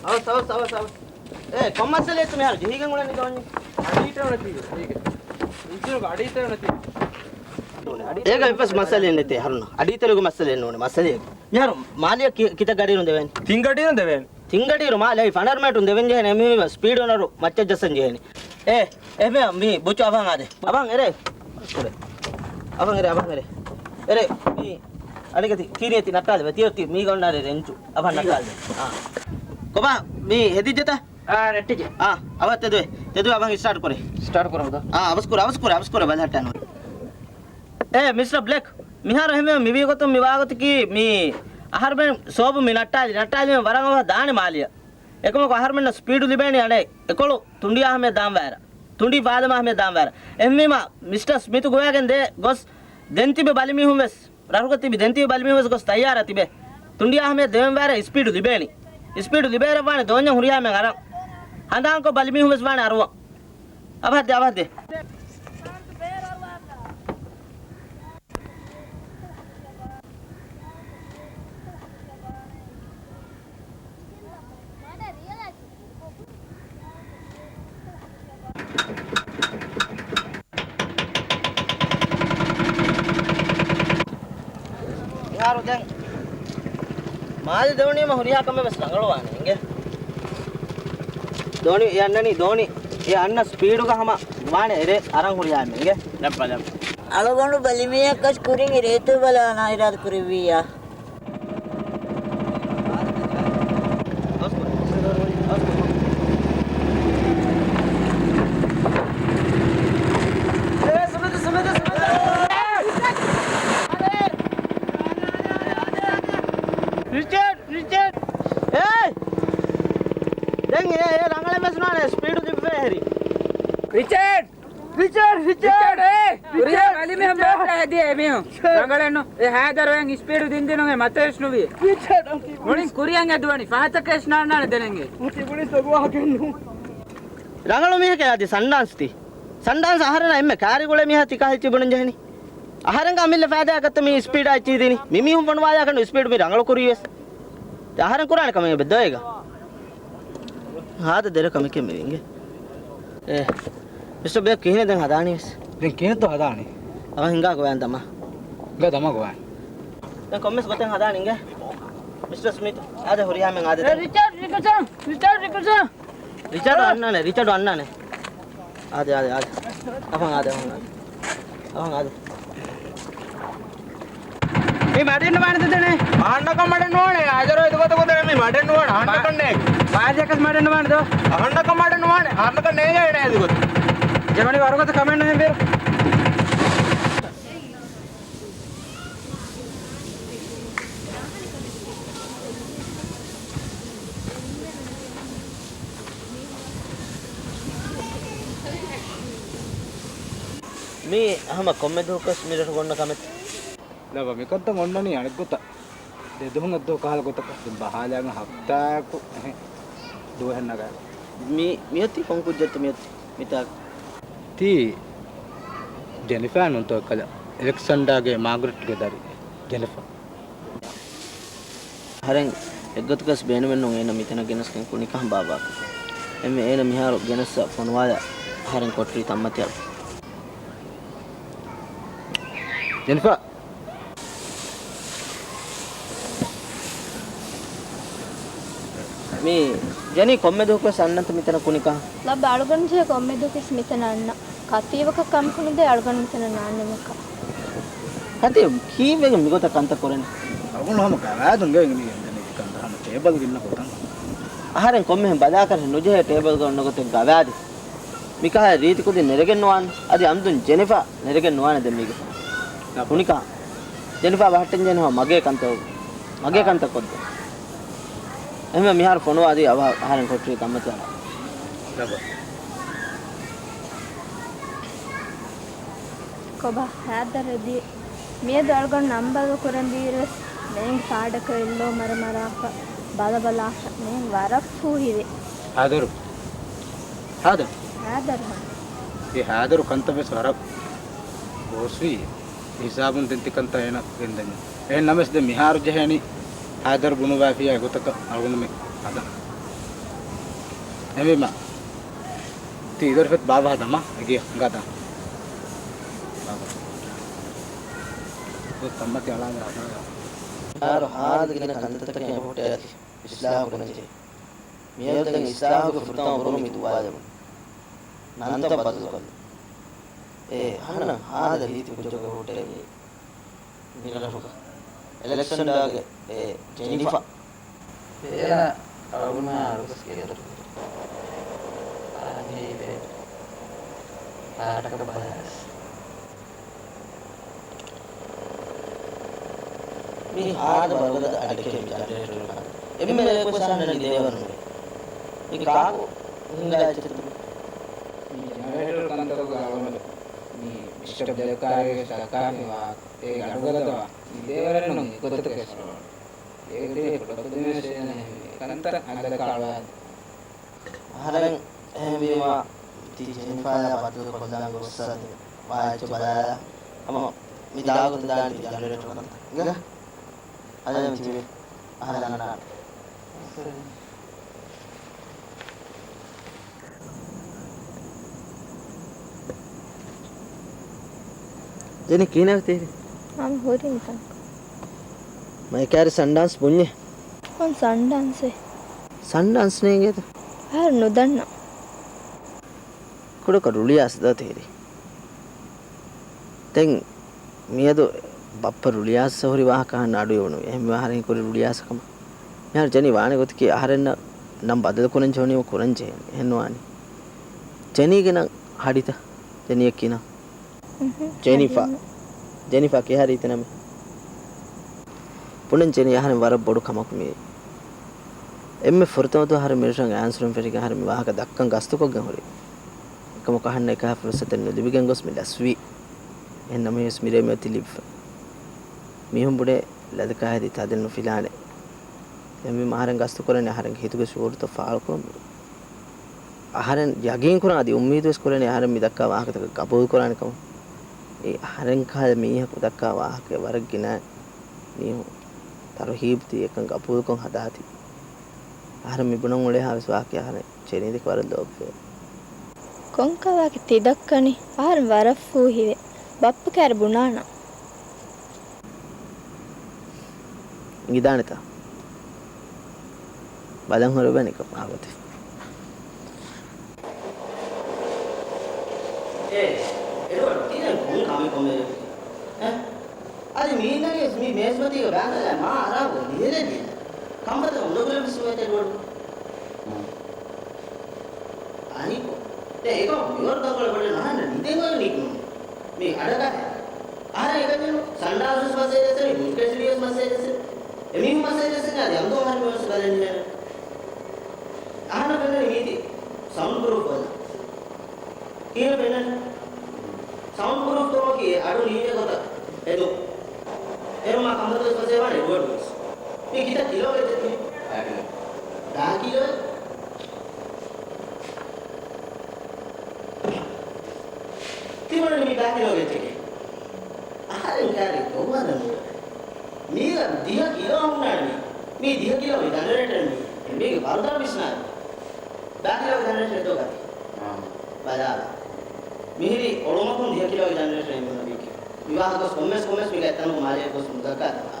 އަވަސް، އަވަސް، އަވަސް، އަވަސް. އޭ، ކޮން މައްސަލައެއްތަ މިހާރު ޖެހިގެން އުޅެނީ ދޯނި؟ އަޑީތެރެ ނެތީ. އެންޖިނުގެ އަޑީތެރެ ނެތީ. އޭގަ އެއްވެސް މައްސަލައެއް ނެތޭ ހަރުނަ. އަޑީތެރެގެ މައްސަލައެއް ނޫނޭ، މައްސަލައެއް. މިހާރު މާލެއަށް ކި-، ކިތައް ގަޑިއިރުން ދެވޭނެ؟ ތިން ގަޑިއިރުން ދެވޭނެ. ތިން ގަޑިއިރު މާލެ ފަނަރަ މީޓަރުން ދެވެން ޖެހޭނެ. އެމީ ސްޕީޑު އޮނަރު މައްޗަށް ޖައްސަން ޖެހޭނެ. އޭ، އެހެންވެ މީ ބުޗު އަވަހަށް އާދޭ. އަވަހަށް އެރޭ. އަވަހަށް އެރޭ، އަވަހަށް އެރޭ. އެރޭ، މީ އަޑިގަތި ތީނި އެތި ނައްޓާލެ. ތިޔަ މީގަ އޮންނާރޭ ރެންޗު. އަވަހަށް ނައްޓާލެ. އާ. ކޮބާ މީ ހެދިއްޖެތަ؟ އާ، ނެއްޓިއްޖެ. އާ، އަވަށް ތެދުވޭ. ތެދުވެ އަވަށް ސްޓާޓް ކުރޭ. ސްޓާޓް ކުރަމުދާ. އާ، އަވަސް ކުރޭ، އަވަސް ކުރޭ، އަވަސް ކުރޭ، ބަލަހައްޓާނު. އޭ، މިސްޓަރ ބްލެކް، މިހާރު އެހެންވެ މިވީ ގޮތުން މިވާ ގޮތަކީ މި އަހަރުމެން ސޯބު މި ނައްޓާލި، ނައްޓާލިމެން ވަރަށް އަވަހަށް ދާނެ މާލިއަށް. އެކަމަކު އަހަރުމެންނަށް ސްޕީޑު ލިބޭނީ އަނެއް އެކޮޅު ތުނޑިއާ ހަމަޔަށް ދާންވާއިރަށް. ތުނޑި ފާދަމާ ހަމަޔަށް ދާންވާއިރަށް. އެހެންވީމާ، މިސްޓަރ ސްމިތު ގޮވައިގެން ދޭ ގޮސް ދެން ތިބި ބަލިމީހުން ވެސް ރަށުގަ ތިބި ދެން ތިބި ބަލިމީހުން ވެސް ގޮސް ތައްޔާރަށް ތިބޭ. ތުނޑިއާ ހަމަޔަށް ދެވެންވާއިރަށް ސްޕީޑު ލިބޭނީ. ސްޕީޑު ލިބޭއިރަށްވާނެ ދޯންޏަށް ހުރިހާ މެން އަރަން. ހަނދާންކޮށް ބަލިމީހުން ވެސް ވާނެ އަރުވަން. އަވަހަށްދޭ، އަވަހަށްދޭ. މިހާރު ދެން މާލެ ދެވުނީމަ ހުރިހާ ކަމެއް ވެސް ރަނގަޅުވާނެ އިނގޭ. ދޯނި އެ އަންނަނީ، ދޯނި އެ އަންނަ ސްޕީޑުގަ ހަމަ ވާނެ އެރޭ އަރަން ހުރިހާ އެންމެ އިނގޭ. ލައްބަ، ލައްބަ. އަޅުގަނޑު ބަލިމީހަކަސް ކުރިން ރޭތު ބަލާނަ އިރާދަ ކުރެއްވިއްޔާ. ރިޗަޑް! ރިޗަޑް! އޭ! ދެން އެ، އެ ރަނގަޅަށް ވެސް ނާނެ ސްޕީޑު ލިބޭ ހެރި. ރިޗަޑް! ރިޗަޑް! ރިޗަޑް! ރިޗަޑް! އޭ! ރިޗަޑް! ހުރިހާ ބަލިމީހުން ރިޗަޑް! ބައްޓަ ހެދިޔަ އެމީހުން. ރިޗަޑް! ރަނގަޅެއްނު. އެ ހައިދަރު އެން ސްޕީޑު ދިން ދިނުން އެ މަތަށް ވެސް ނުވި. ރިޗަޑް! މުޅިން ކުރިއަށް އެދުވަނީ. ފަހަތަކަށް ވެސް ނާންނާނެ ދެނެންގެ. ރަނގަޅު މީހަކަށް އަދި ސަންޑާންސް ތީ. ސަންޑާންސް އަހަރެން އެންމެ ކާރި ގުޅޭ މީހާ ތިކާ ހިއްޗި ބުނަން ޖެހެނީ. އަހަރެންގެ އަމިއްލަ ފައިދާއަކަށްތަ މި ސްޕީޑާ އެއްޗި ދިނީ. މި މީހުން ފޮނުވާލާކަން ސްޕީޑު މި ރަނގަޅު ކުރީ ވެސް. އަހަރެން ކުރާނެ ކަމެއް އެބަ ދޯއޭގަ. ހާދަ ދެރަ ކަމެކޭ މި އިނގޭ. އޭ، މިސްޓަ ބްލެކް ކިހިނެއް ދެން ހަދާނީ ވެސް؟ ދެން ކިހިނެއްތޯ ހަދާނީ؟ އަވަ ހިނގާ ގޮވާން ދަމާ. ހިނގާ ދަމާ ގޮވާން. ދެން ކޮންމެސް ގޮތެއް ހަދާނީ އިނގޭ. މިސްޓަ ސްމިތު، އާދެ ހުރިހާ މެން އާދެ. އޭ، ރިޗަޑް، ރިކަސަން، ރިޗަޑް، ރިކަސަން. ރިޗަޑް އަންނާނެ، ރިޗަޑް އަންނާނެ. އާދެ، އާދެ، އާދެ. އަހަން އާދެ، އަހަން އާދެ. އަހަން އާދެ. މި މަޑެއް ނުވާނެ ދެނެ. އަހަންނަކަށް މަޑެއް ނުވާނެ. އާދެ ރޯ އެދުގަދަ ގޮތެއް މި މަޑެއް ނުވާނެ. އަހަންނަކަށް ނޭނގެ. މާޒިއަކަސް މަޑެއް ނުވާނެ ދޯ. އަހަންނަކަށް މަޑެއް ނުވާނެ. އަހަންނަކަށް ނޭނގެ ނޭ އެދުގަދަ. ޖަމަނި ވަރުގަދަ ކަމެއް ނުހެން ބޭރު. މީ ހަމަ ކޮންމެ ދުވަހަކުވެސް މިރަށުގަ އޮންނަ ކަމެއްތަ؟ ލައްވާ، މިކަންތައް އޮންނަނީ އަނެއްގޮތަށް. ދެ ދުވަހުން އެއްދުވަހު ކަހަލަ ގޮތަކަށް. ދެން ބަހާލާގެން ހަފްތާއަކު އެހެން ދުވަހެއް ނަގާ. މި، މިއޮތީ ކޮން ކުއްޖެއްތަ މިއޮތީ މިތާ؟ ތީ ޖެނިފާ ނޫންތޯ އެއްކަލަ؟ އެލެކްސަންޑާގެ މާގްރެޓްގެ ދަރި ޖެނިފާ. އަހަރެން އެއްގޮތަކަސް ބޭނުމެއްނޫން އޭނަ މިތަނަށް ގެނެސްގެން ކުނިކަހަން ބާއްވާކަށް. އެންމެ އޭނަ މިހާރު ގެނެއްސަ ފޮނުވާލާ އަހަރެން ކޮޓަރީ ތަންމަތި އަޅާ. ޖެނިފާ! މީ ޖެނީ ކޮންމެ ދުވަހަކުވެސް އަންނަންތަ މިތަނަށް ކުނިކަހަން؟ ލައްބަ އަޅުގަނޑު ޖެހޭ ކޮންމެ ދުވަހަކުވެސް މިތަނަށް އަންނަ. ކަތީވަކަށް ކަންކުނުދޭ އަޅުގަނޑު މިތަނަށް ނާންނެވުމަކަށް. ކަތީ ކީއްވެގެން މިގޮތަށް ކަންތައް ކުރަނީ؟ އަޅުގަނޑު ހަމަ ގަވާއިދުން ގެން މި ގެންދަނީ ކަންތައް ހަމަ ޓޭބަލް ގިންނަ ގޮތަށް. އަހަރެން ކޮންމެހެން ބަލާކަށް ނުޖެހޭ ޓޭބަލްގަ އޮންނަ ގޮތެއް ގަވާއިދެއް. މިކަހަލަ ރީތި ކުދިން ނެރެގެން ނުވާން. އަދި އަމްދުން ޖެނިފާ ނެރެގެން ނުވާނެ ދެން މީގެ. ކުނިކަހަން. ޖެނިފާ ބަހައްޓަން ޖެހެނީ ހަމަ މަގޭ ކަންތައް، މަގޭ ކަންތައް ކޮށްދޭ. އެހެންވެ މިހާރު ފޮނުވާ އަދި އަވަހަށް އަހަރެން ކޮޓަރީ ތަންމަތި އަޅާ. ކޮބާ ހައިދަރު ދިޔަ؟ މިއަދު އަޅުގަނޑު ނަން ބަދަލު ކުރަން ދިޔައިރުވެސް މޭން ފާޑަކަށް އެއްލޯ މަރަމަރާފަ ބަލަބަލާފަ މޭން ވަރަށް ފޫހިވޭ. ހައިދަރު. ހައިދަރު. ހައިދަރު ހަމަ. އެ ހައިދަރު ކަންތައް ވެސް ވަރަށް ގޯސްވީ. ހިސާބުން ދެން ތިކަންތައް އޭނަ ގެންދަނީ. އެހެން ނަމަވެސް ދެން މިހާރު ޖެހޭނީ ހައިދަރު ބުނުއްވައިފިއްޔާ އެގޮތަކަށް އަޅުގަނޑު މި ހަދަން. އެހެންވީމަ ތި އިދަރުފެތް ބާވަހަ ދަމާ އެގެ ހަނގާދާ. ބާވަ. ތަންމަތި އަޅާލާ ހަދާ. މިހާރު ހާދަ ގިނަ ކަންތައްތަކެއް އެބަހުއްޓައިގަތީ އިސްލާހު ކުރަންޖެހޭ. މިއަދު ދެން އިސްލާހުގެ ފުރަތަމަ ބުރު މި ދުވާލެވުނު. ނަންތައް ބަދަލުކޮށްލަން. އޭ އަހަންނަށް ހާދަ ރީތި ކުއްޖަކު ހުއްޓެވި މިރަށުގަ. އެލެކްސަންޑާގެ އޭ ޖެނިފާ. އޭނަ އަޅުގަނޑާ އަޅުގަސް ގެދޮރު. އަންހެން ހީވޭ. ފާޑަކަށް ބަލާސް. މި ހާދަ ވަރުގަދަ އަޑެކޭ މި ޖަނަރޭޓަރު ކަން. އެންމެ ރެއަކުވެސް އަހަންނަށް ނިދޭވަރުނުވޭ. މި ކާކު ހިނގާ އެއްޗެއްތަ މި؟ މި ޖަނަރޭޓަރު ކަންތަކުގަ އަޅުގަނޑު މި މިސްޓަ ބްލެކް ކާރިވެސް ދައްކާފި ވާހަކަ އޭގެ އަޑުގަދަވާ ނިދޭވަރެއްނު އެގޮތަކަށް އަޅުގަނޑު. އޭގެ ތެރޭ ފޮޓޯ ކުދިންވެސް އޭނަ އެހެންވީ. ކަންތައް ހަދަކަށް އަޅުވާދޭ. އަހަރެން އެހެންވީމަ، ތި ޖެނިފާޔާ ބަދަލު ކޮށްލާން ގޮއްސަ ދެން ވާ އެއްޗެއް ބަލާލާ. ހަމަ މި ދާގޮތަށް ދާން ތި ޖަނަރޭޓަރު ކަންތައް. އިނގޭ؟ އަދި ތިބެ އަހަރެން އަންނާނެ. ޖެނި ކިހިނެއް ތިހިރީ؟ ހަމަ ހުރި މިތަން. މައިކާރި ސަންޑާންސް ބުންޏެ؟ ކޮން ސަންޑާންސެއް؟ ސަންޑާންސް ނޭނގޭތަ؟ އަހަރެން ނުދަންނަ. ކުޑަކޮށް ރުޅިއައިސް ދޯ ތިހިރީ. ދެން މިއަދު ބައްޕަ ރުޅިއައިސް ހުރި ވާހަކަ އަހަން އަޑު އިވުނު. އެހެންވެ އަހަރެން ކުރި ރުޅިއައިސް ކަމަށް. މިހާރު ޖެނީ ވާނެ ގޮތަކީ އަހަރެންނަށް ނަން ބަދަލު ކުރަން ޖެހުނީމަ ކުރަން ޖެހޭނެ. އެހެން ނުވާނީ. ޖެނީގެ ނަން ހަޑިތަ؟ ޖެނީއަށް ކިނަން. އުނހު، ޖެނިފާ. ހަޑި ނޫން. ޖެނިފާ ކިހާ ރީތި ނަމެއް؟ ބުނަން ޖެނީ އަހަރެން ވަރަށް ބޮޑު ކަމަކު މިއީ. އެންމެ ފުރަތަމަ ދުވަހު އަހަރެން މިރަށަށް އައިސްރުން ފެށިގެން އަހަރެން މި ވާހަކަ ދައްކަން ގަސްތުކޮށްގެން ހުރި. އެކަމަކު އަހަންނަށް އެކަހަ ފުރުސަތެއް ނުލިބިގެން ގޮސް މި ލަސްވީ. އެހެން ނަމަވެސް މިރޭ މިއޮތީ ލިބިފަ. މީހުން ބުނޭ ލަދަކާ ހެދި ތަދެއް ނުފިލާނެ. އެހެންވީމަ އަހަރެން ގަސްތު ކުރަނީ އަހަރެންގެ ހިތުގެ ޝުޢޫރުތައް ފާޅުކުރަން. އަހަރެން ޔަގީން ކުރާ އަދި އުއްމީދުވެސް ކުރަނީ އަހަރެން މި ދައްކާ ވާހަކަތަކަށް ގަބޫލު ކުރާނެ ކަމަށް. އެ އަހަރެން ކަހަލަ މީހަކު ދައްކާ ވާހަކައެއް ވަރަށް ގިނަ މީހުން ތަރުހީބު ދީ އެކަން ގަބޫލުކޮށް ހަދާތީ. އަހަރެން މި ބުނަން އުޅޭހާވެސް ވާހަކައެއް އަހަރެން ޖެނީދެކެ ވަރަށް ލޯބިވޭ. ކޮންކަލާކި ތި ދައްކަނީ؟ އަހަރެން ވަރަށް ފޫހިވޭ. ބައްޕަ ކައިރި ބުނާނަން. އިނގިދާނެތަ؟ ބަލަން ހުރެވޭނެ ކަމާ ގޮތެއް. އޭ، އެޑްވަޑް، ތި ދެން ބުން ކަމެއް ކޮންމެ އެއް؟ އަދި މީނަގެ މި މޭޒުމަތީގަ ބާންދަލާ މާ އަރާ ގޮ ނިހިލެއް ދީން. ކަންފަތަށް އުނދަގުލެއްވެސް ނުވޭތަ އެޑްވަޑް؟ އަނިކު. ދެ އެކަމަކު މިވަރު ތަންކޮޅެއް ބޮޑެއް ނަހަންނަ ނިދެން އޮތް ނިކުނު. މީ އަޑަކާ. އަހަރެން އެކަންޏެއްނު ސަންޑާންސް ވެސް މަސޭ ގެއްސެވި، މުންކައިސް ވެސް މަސޭ ގެއްސެވި. އެމީހުން މަސޭ ގެއްސެން އަދި އަމްދޯ އަހަރެން ވެސް ބަލަން ނިހޭނެ. އަހަންނަށް ފެންނަނީ މީތި ސައުންޑް ޕްރޫފް ބަލަ. ކީއްވެ ފެންނަނީ؟ ސައުންޑް ޕްރޫފް ނީނޭ ގޮތަށް އެދުން. އޭރު މާ ކަނބަތު ވެސް ފަސޭހަވާނެ އެޑްވަޑް ވެސް. މި ކިތައް ކިލޯ ވެއްޖެ ތި؟ ދާ ކިލޯ. ދާ ކިލޯ؟ ތި ބުނަނީ މި ދާ ކިލޯ ވެއްޖެކޭ. އަހަރެން ކާރި ގޮއްވަދަ ނޫން. މީގަ ދިހަ ކިލޯ ހުންނާނީ. މީ ދިހަ ކިލޯ މި ޖަނަރޭޓަރ މީ. މީގެ ވަރުދާ ވިސްނާލި. ދާ ކިލޯގެ ޖަނަރޭޓަރެއް ދޯ ގަތީ. ބަލާލަ. މިހިރީ އޮޅުމަކުން ދިހަ ކިލޯގެ ޖަނަރޭޓަރެއް އެނބުނު ބީކި. މި ވާހަކަ ގޮސް ކޮންމެސް ކޮންމެސް މި ގަތްތަނުގެ މާލޭ ގޮސް މުދައްކާ ދައްކާ.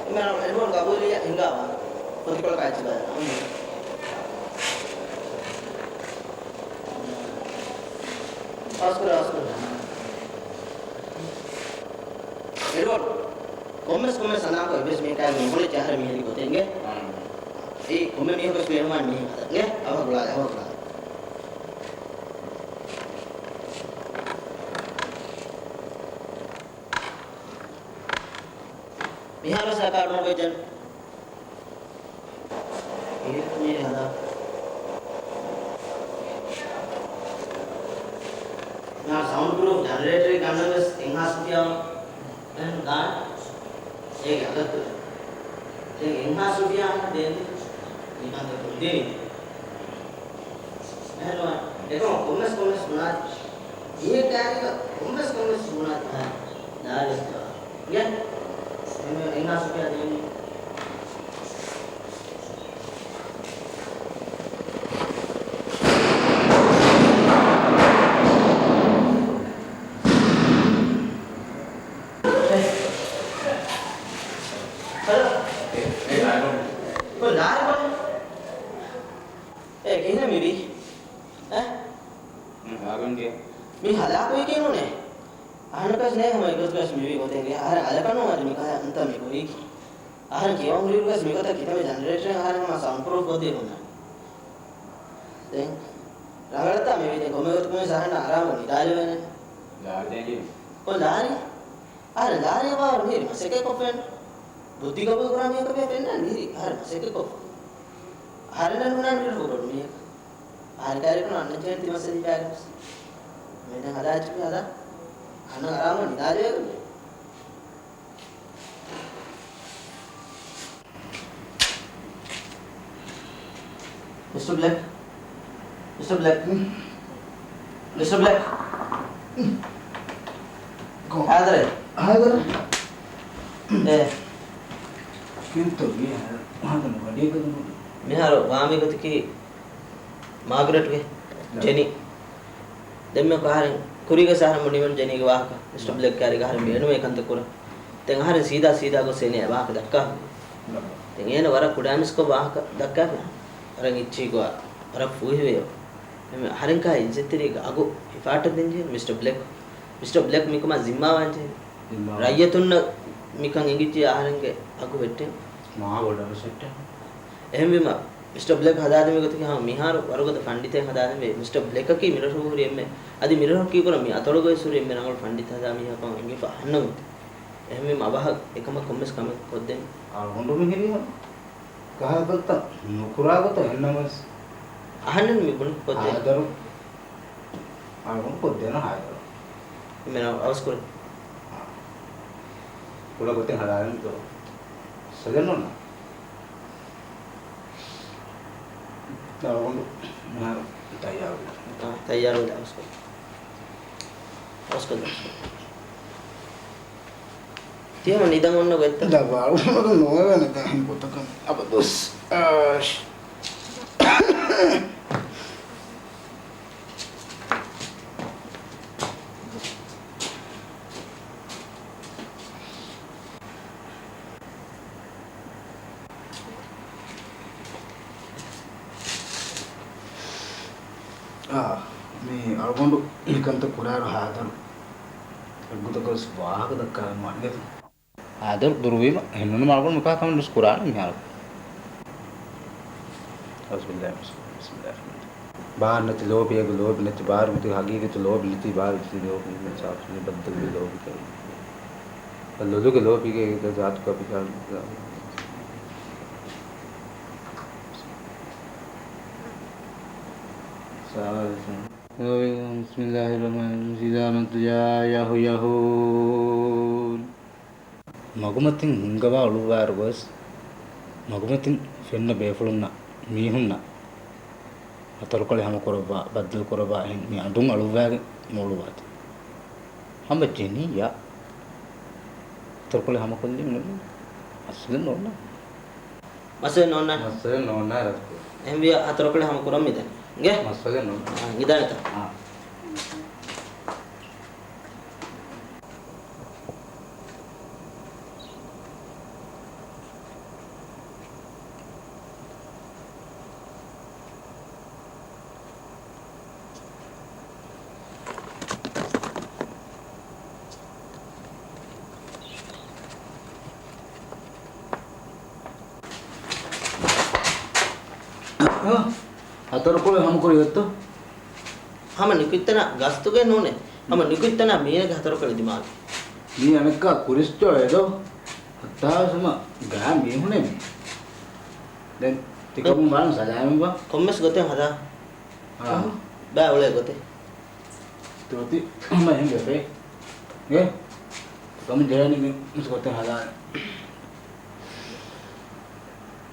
އެމެން އެޑްވަޑް ގަބޫލިއްޔާ ހިނގާ ވާ. ފޮތިކޮޅަކާ އެއްޗި ބަލާ. އަސްކުރ، އަސްކުރ. އެޑްވަޑް. ކޮންމެސް ކޮންމެސް ސަނާކޮށް އެއްވެސް މީހަކާ ނުބުނެއްޖެ އަހަރެން މިހިރީ ގޮތެއް އިނގޭ. އެއީ ކޮންމެ މީހަކުވެސް ބޭނުންވާނެ މީހެއް ހަދަން. އެ އަވަހަށް ގުޅާލި، އަވަހަށް ގުޅާލި. މިހާރު ސަކާޑުނު ވެއްޖެން. އިރިކު މީރި ހަދާ. މިހާރު ސައުންޑް ޕްރޫފް ޖަނަރޭޓަރެއް ގަންނަން ވެސް އެއްހާސް ރުފިޔާ ދެން ދާން. އޭގެ އަގަށް ދުރެ. ދެން އެއްހާސް ރުފިޔާ ދޭން މިކަންތައް ކޮށްދޭނީ. އެހެންވާ، އެކަމަކު ކޮންމެސް ކޮންމެސް ބުނާ، މީހެއް ކާރިގަ ކޮންމެސް ކޮންމެސް ބުނާ، ދާލެއްތަ؟ އިނގޭ؟ އެން-، އެންހާސް ރުފިޔާ ދޭނީ. ހަލޯ. ކޮން ލާރި ބަލަ؟ އޭ، ކިހިނެއް މިވީ؟ އެ؟ މި ހަލާކުވީކީ ނޫނޭ. އަހަންނަކަސް ނޭ ހަމަ އެގޮތުގަސް މިވީ ގޮތެއްގެ. އަހަރެން އަލަކަނު އަދި މިކަހަލަ އަންތަ މި ގޮވީކީ. އަހަރެން ކިޔަވަން ހުރިއިރުގަސް މިގޮތަށް ކިތަންމެ ޖަނަރޭޓަރެއް އަހަރެން ހަމަ ސައުންޑް ޕްރޫފް ގޮތެއް ހުންނާނެ. ދެން ރަނގަޅަށްތާ މިވީ ދެން ކޮންމެ ގޮތަކުން ވެސް އަހަންނަށް އަރާމު ނިދާލެވޭނެ. ލާރި ދޭން ޖެހި. ކޮން ލާރި؟ އަހަރެން ލާރިއަށް ވާވަރު މިހިރީ މަސައްކަތްކޮށްފައެއްނު. ބުއްދި ގަބޫލުކުރާ މީހަކަށް ބޭ ފެންނާނީ މިހިރީ އަހަރެން މަސައްކަތްކޮށްފަ. އަހަރެންނަށް ނުނާން މިރަށު ބޮޑު މީހަކަށް. އަހަރެން ކައިރިކުން އަންނަ ޖެހެން ތި މަސައްކަތް ބާގަސް. މި ދެން ހަދާ އެއްޗެއް ހަދާ. އަހަންނަށް އަރާމު ނިދާލެވޭ. މިސްޓަ ބްލެކް. މިސްޓަ ބްލެކް. މިސްޓަ ބްލެކް. ކޮ؟ ހާދަރެއް. ހާދަރެއް. އޭ. ކިންތު މިހާރު ހާދަރު ވަޑިއެއްގަދަ މިހާރު ވާމީ ގޮތަކީ މާގްރެޓްގެ ޖެނީ. ދެންމެ އަހަރެން ކުރީގަ އަހަރެން ބުނިވަން ޖެނީގެ ވާހަކަ. މިސްޓަ ބްލެކް ކާރިގަ އަހަރެން ބޭނުމޭ ކަންތައް ކުރަން. ދެން އަހަރެން ސީދާ ސީދާ ގޮސް އޭނަ ވާހަކަ ދައްކާ. ދެން އޭނަ ވަރަށް ކުޑައިމީސްކޮށް ވާހަކަ ދައްކާފި. ވަރަށް އިއްޗިހި ގޮވާ. ވަރަށް ފޫހިވެޔޯ. އަހަރެން ކާ އިއްޒަތްތެރިގެ އަގު ހިފާޓަށް ދިންޖެހޭ މިސްޓަ ބްލެކް. މިސްޓަ ބްލެކް މިކަމާ ޒިންމާވާންޖެހޭ. ޒިންމާވާން. ރައްޔިތުންނަށް މިކަން އެނގިއްޖެ އަހަރެންގެ އަގު ވެއްޓެން. މާ ބޮޑަށް ވެސް ވެއްޓެން. އެހެންވީމަ، މިސްޓަ ބްލެކް ހަދާދެމި ގޮތަކީ ހަމަ މިހާރު ވަރުގަދަ ފަންޑިތެއް ހަދާދެމެ. މިސްޓަ ބްލެކަކީ މިރަށު ހުރި އެންމެ، އަދި މިރަށު ކީކުރަން މި އަތޮޅުގައި ހުރި އެންމެ ރަނގަޅު ފަންޑިތަ ހަދާ މީހަކަށް އެނގިފަ އަހަންނަމު. އެހެންވީމަ އަވަހަށް އެކަމަށް ކޮންމެސް ކަމެއް ކޮށްދޭން. އަޅުގަނޑު މިހިރީ ކަހަލަ ކަންތައް ނުކުރާ ގޮތަށް އެހެންނަމަވެސް. އަހަންނަށް މި ބުނި ކޮށްދޭން. ހާދަރު. އަޅުގަނޑު ކޮށްދޭނަ ހާދަރު. މިނަ އަވަސްކުރޭ. ކުޑަ ގޮތެއް ހަދާލަން ދޯ. ސަލެން ނޯންނާ. އަޅުގަނޑު މިހާރު ތައްޔާރު. އާ، ތައްޔާރު ވެލެ އަވަސްކޮށް. އަވަސްކޮށް. ތިޔަމަ ނިދަން އޮންނަ ގޮތްތަ؟ ދަ ވާޅު ނޯވެނެ ދާހިން ގޮތަކަށް އަބަދުސް. އާޝް. އާ، މި އަޅުގަނޑު މިކަންތައް ކުރާއިރު ހާދަރު އެއްގޮތަކަށް ވެސް ވާހަކަ ދައްކާލަން ވާނެ. ހާދަރު ދުރުވީމަ، އެހެންނޫނީ މާ އަޅުގަނޑު މިކަހަލަ ކަމެއް ނުވެސް ކުރާނެ މިހާރު. އައުޒުބިއްލާހި މިނައްޝައިޠާނިއްރަޖީމް. ބިސްމިއްލާހިއްރަޙްމާނިއްރަޙީމް. ބާރު ނެތި ލޯބިއެއްގެ ލޯބި ނެތި ބާރު ނެތި ހަގީގަތު ލޯބި ނެތި ބާރު ނެތި ލޯބި ނެތި ބައްދަލުވި ލޯބި ކެއި. ލޮލުގެ ލޯބިގެ ޒާތުގަ ބިގާން. ސާވާލު. بسم الله الرحمن الرحيم. إذا ما تجاء يهو يهون. މަގުމަތިން ހިންގަވާ އުޅުއްވާއިރު ގޮސް، މަގުމަތިން ފެންނަ ބޭފުޅުންނަށް، މީހުންނަށް ހަތަރުކޮޅެއް ހަމަކުރައްވާ، ބައްދަލުކުރައްވާ އެހެން މި އަޑުން އަޅުއްވާގެން މި އުޅުއްވާތީ. ހަމަ ޖެނިއްޔާ ހަތަރުކޮޅެއް ހަމަކޮށްލީމަ ނުވީ. މައްސަލައެއް ނޯންނާނެ. މައްސަލައެއް ނޯންނާނެ. މައްސަލައެއް ނޯންނާނެ ރަސްކު. އެހެންވިޔަ ހަތަރުކޮޅެއް ހަމަ ކުރަން މިދަނީ. އިނގޭ؟ މައްސަލައެއް ނޯންނާނެ. އާ، އިނގިދާނެތަ؟ އާ. ހަތަރުކޮޅެއް ހަމަކުރީ އޮތްތޯ؟ ހަމަ ނިކުތްތަނާ ގަސްތުގެ ނޫނޭ. ހަމަ ނިކުތްތަނާ މީނަގެ ހަތަރުކޮޅެއް ދިމާވި. މީ އަނެއްކާ ކުރިސްޓޯ އެދޯ؟ ހައްތާވެސް ހަމަ ގާ މީހުނެއް. ދެން ތިކަމުން ބާން ސަލާމަތްވާ. ކޮންމެސް ގޮތެއް ހަދާ. އާ. ބައި އުޅޭ ގޮތެއް. ތޯތި ހަމަ އެހެން ވެފަ. އޭ؟ ކަމެއް ޖަހަނީ މި މިސް ގޮތެއް ހަދާނެ.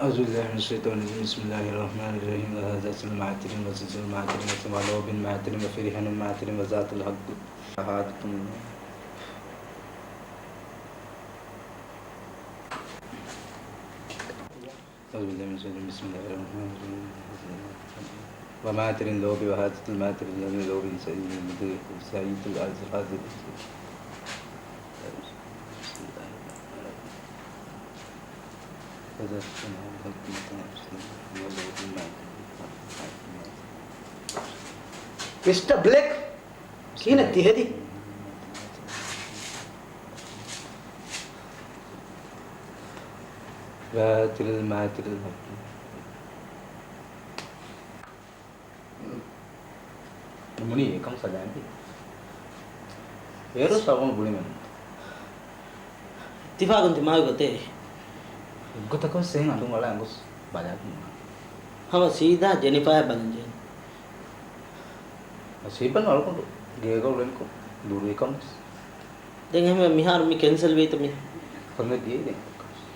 أعوذ بالله من الشيطان الرجيم. بسم الله الرحمن الرحيم. وهذا سلم عاتر وزلزال ماتر وسمع لوب ماتر وفرحان ماتر وذات الحق. شهادة. أعوذ بالله من الشيطان. بسم الله الرحمن الرحيم. وماتر لوب وهاتف الماتر الذي لوب سعيد المدير سعيد العزيز. މިސްޓަ ބްލެކް، ކިހިނެއް ތި ހެދީ؟ ބާތިލް މާތިލް. މުނީ އެކަމަކު ސަލާމް ދީ. އޭރު ސަވަން ބުނިމެން. އިއްތިފާގުން ތިމާގެ ގޮތޭ. އެއްގޮތަކަށް ސޭން އަޑުން އަޅާ އަނގުސް ބަލާ. ހަމަ ސީދާ ޖެނިފާއަށް ބަލަން ޖެހޭ. ސީބަން އަޅުގަނޑު ގޭގަ އުޅެނިކޮށް ދުރުވިކަން ވެސް. ދެން އެހެންވެ މިހާރު މި ކެންސަލް ވީތަ މި؟ ކޮންމެ ދިޔައީ ދެން؟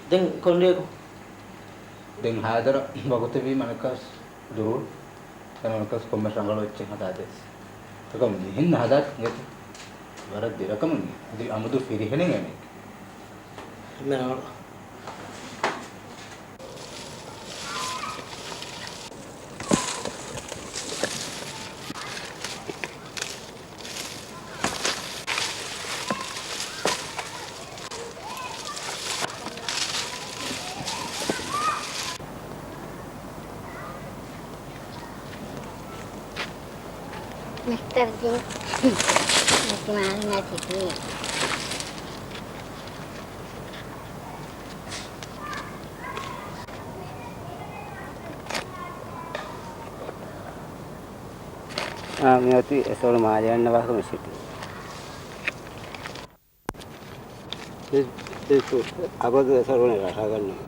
ދެން ކޮންޑޭގޮ؟ ދެން ހާދަރަށް ވަގުތެއް ވީމަ އަނެއްކާސް ދުރުވުން. އަނެއްކާސް ކޮންމެ ރަނގަޅު އެއްޗެއް ހަދާދޭސް. ތަކަމު މިހެން ހަދާ އިނގޭތަ؟ ވަރަށް ދެރަކަމުން އަދި އަމުދު ފިރިހެނެއް އެނެއް. މެ ރަނގަޅު. މިސްޓަރ ޖިން، ނެތިމާން ނެތި ޖީން. އާ، މިއޮތީ އެސޮޅު މާލެ އަންނަ ވާހަކަ މިސިޓީ. އަބަދު އެސޮޅު ވަނީ ރަށަކަށް ނޫން.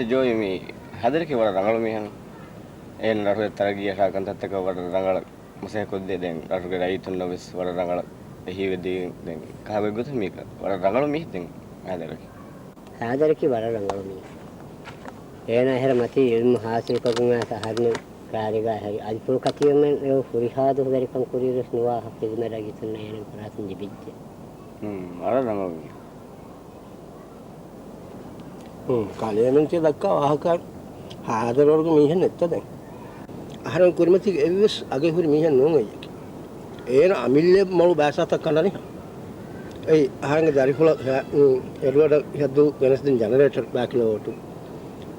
ޖޯއި މީ ހަދަރަކީ ވަރަށް ރަނގަޅު މީހެއް. އޭނަ ރަށުގެ ތަރައްގީއަށާ ކަންތައްތަކަށް ވަރަށް ރަނގަޅަށް މަސައްކަތް ކޮށްދޭ. ދެން ރަށުގެ ރައްޔިތުންނަށް ވެސް ވަރަށް ރަނގަޅަށް އެހީވެދީ. ދެން ކަހަލަ ގޮތަށް މީ ވަރަށް ރަނގަޅު މީހެއް ދެން ހަދަރަކީ. ހާދަރަކީ ވަރަށް ރަނގަޅު މީހެއް. އޭނާ އެހެރަ މަތީ އިލްމު ހާސިލްކޮށްގެން އައިސް އަހަރެމެން ކާރިގާ ހެރި އަލިފުޅުކަތިވެމެން އެ ހުރިހާ ދުވަހު ވެރިކަން ކުރިއިރުވެސް ނުވާ ހަފް ހިދުމަތް ރައްޔިތުންނަށް އޭނަގެ ފަރާތުން ލިބިއްޖެ. ހުން، ވަރަށް ރަނގަޅު މީހެއް. ހުން، ކަލޭމެން ތިޔަ ދައްކާ ވާހަކަ ހާދަރުވަރުގެ މީހެއް ނެއްތަ ދެން؟ އަހަރެން ކުރިމަތީގެ އެއްވެސް އަގެއް ހުރި މީހެއް ނޫން އެއްޔަކީ. އޭނަ އަމިއްލަ މޮޅު ބާސާތައް ކަނޑަނިހާ. އެއީ އަހަރެންގެ ދަރިފުޅަށް ހެ-، އު، އެޑްވަޑަށް ހެއްދޫ ގެނެސްދިން ޖަނަރޭޓަރ ބާކިލޯ ވޯޓު.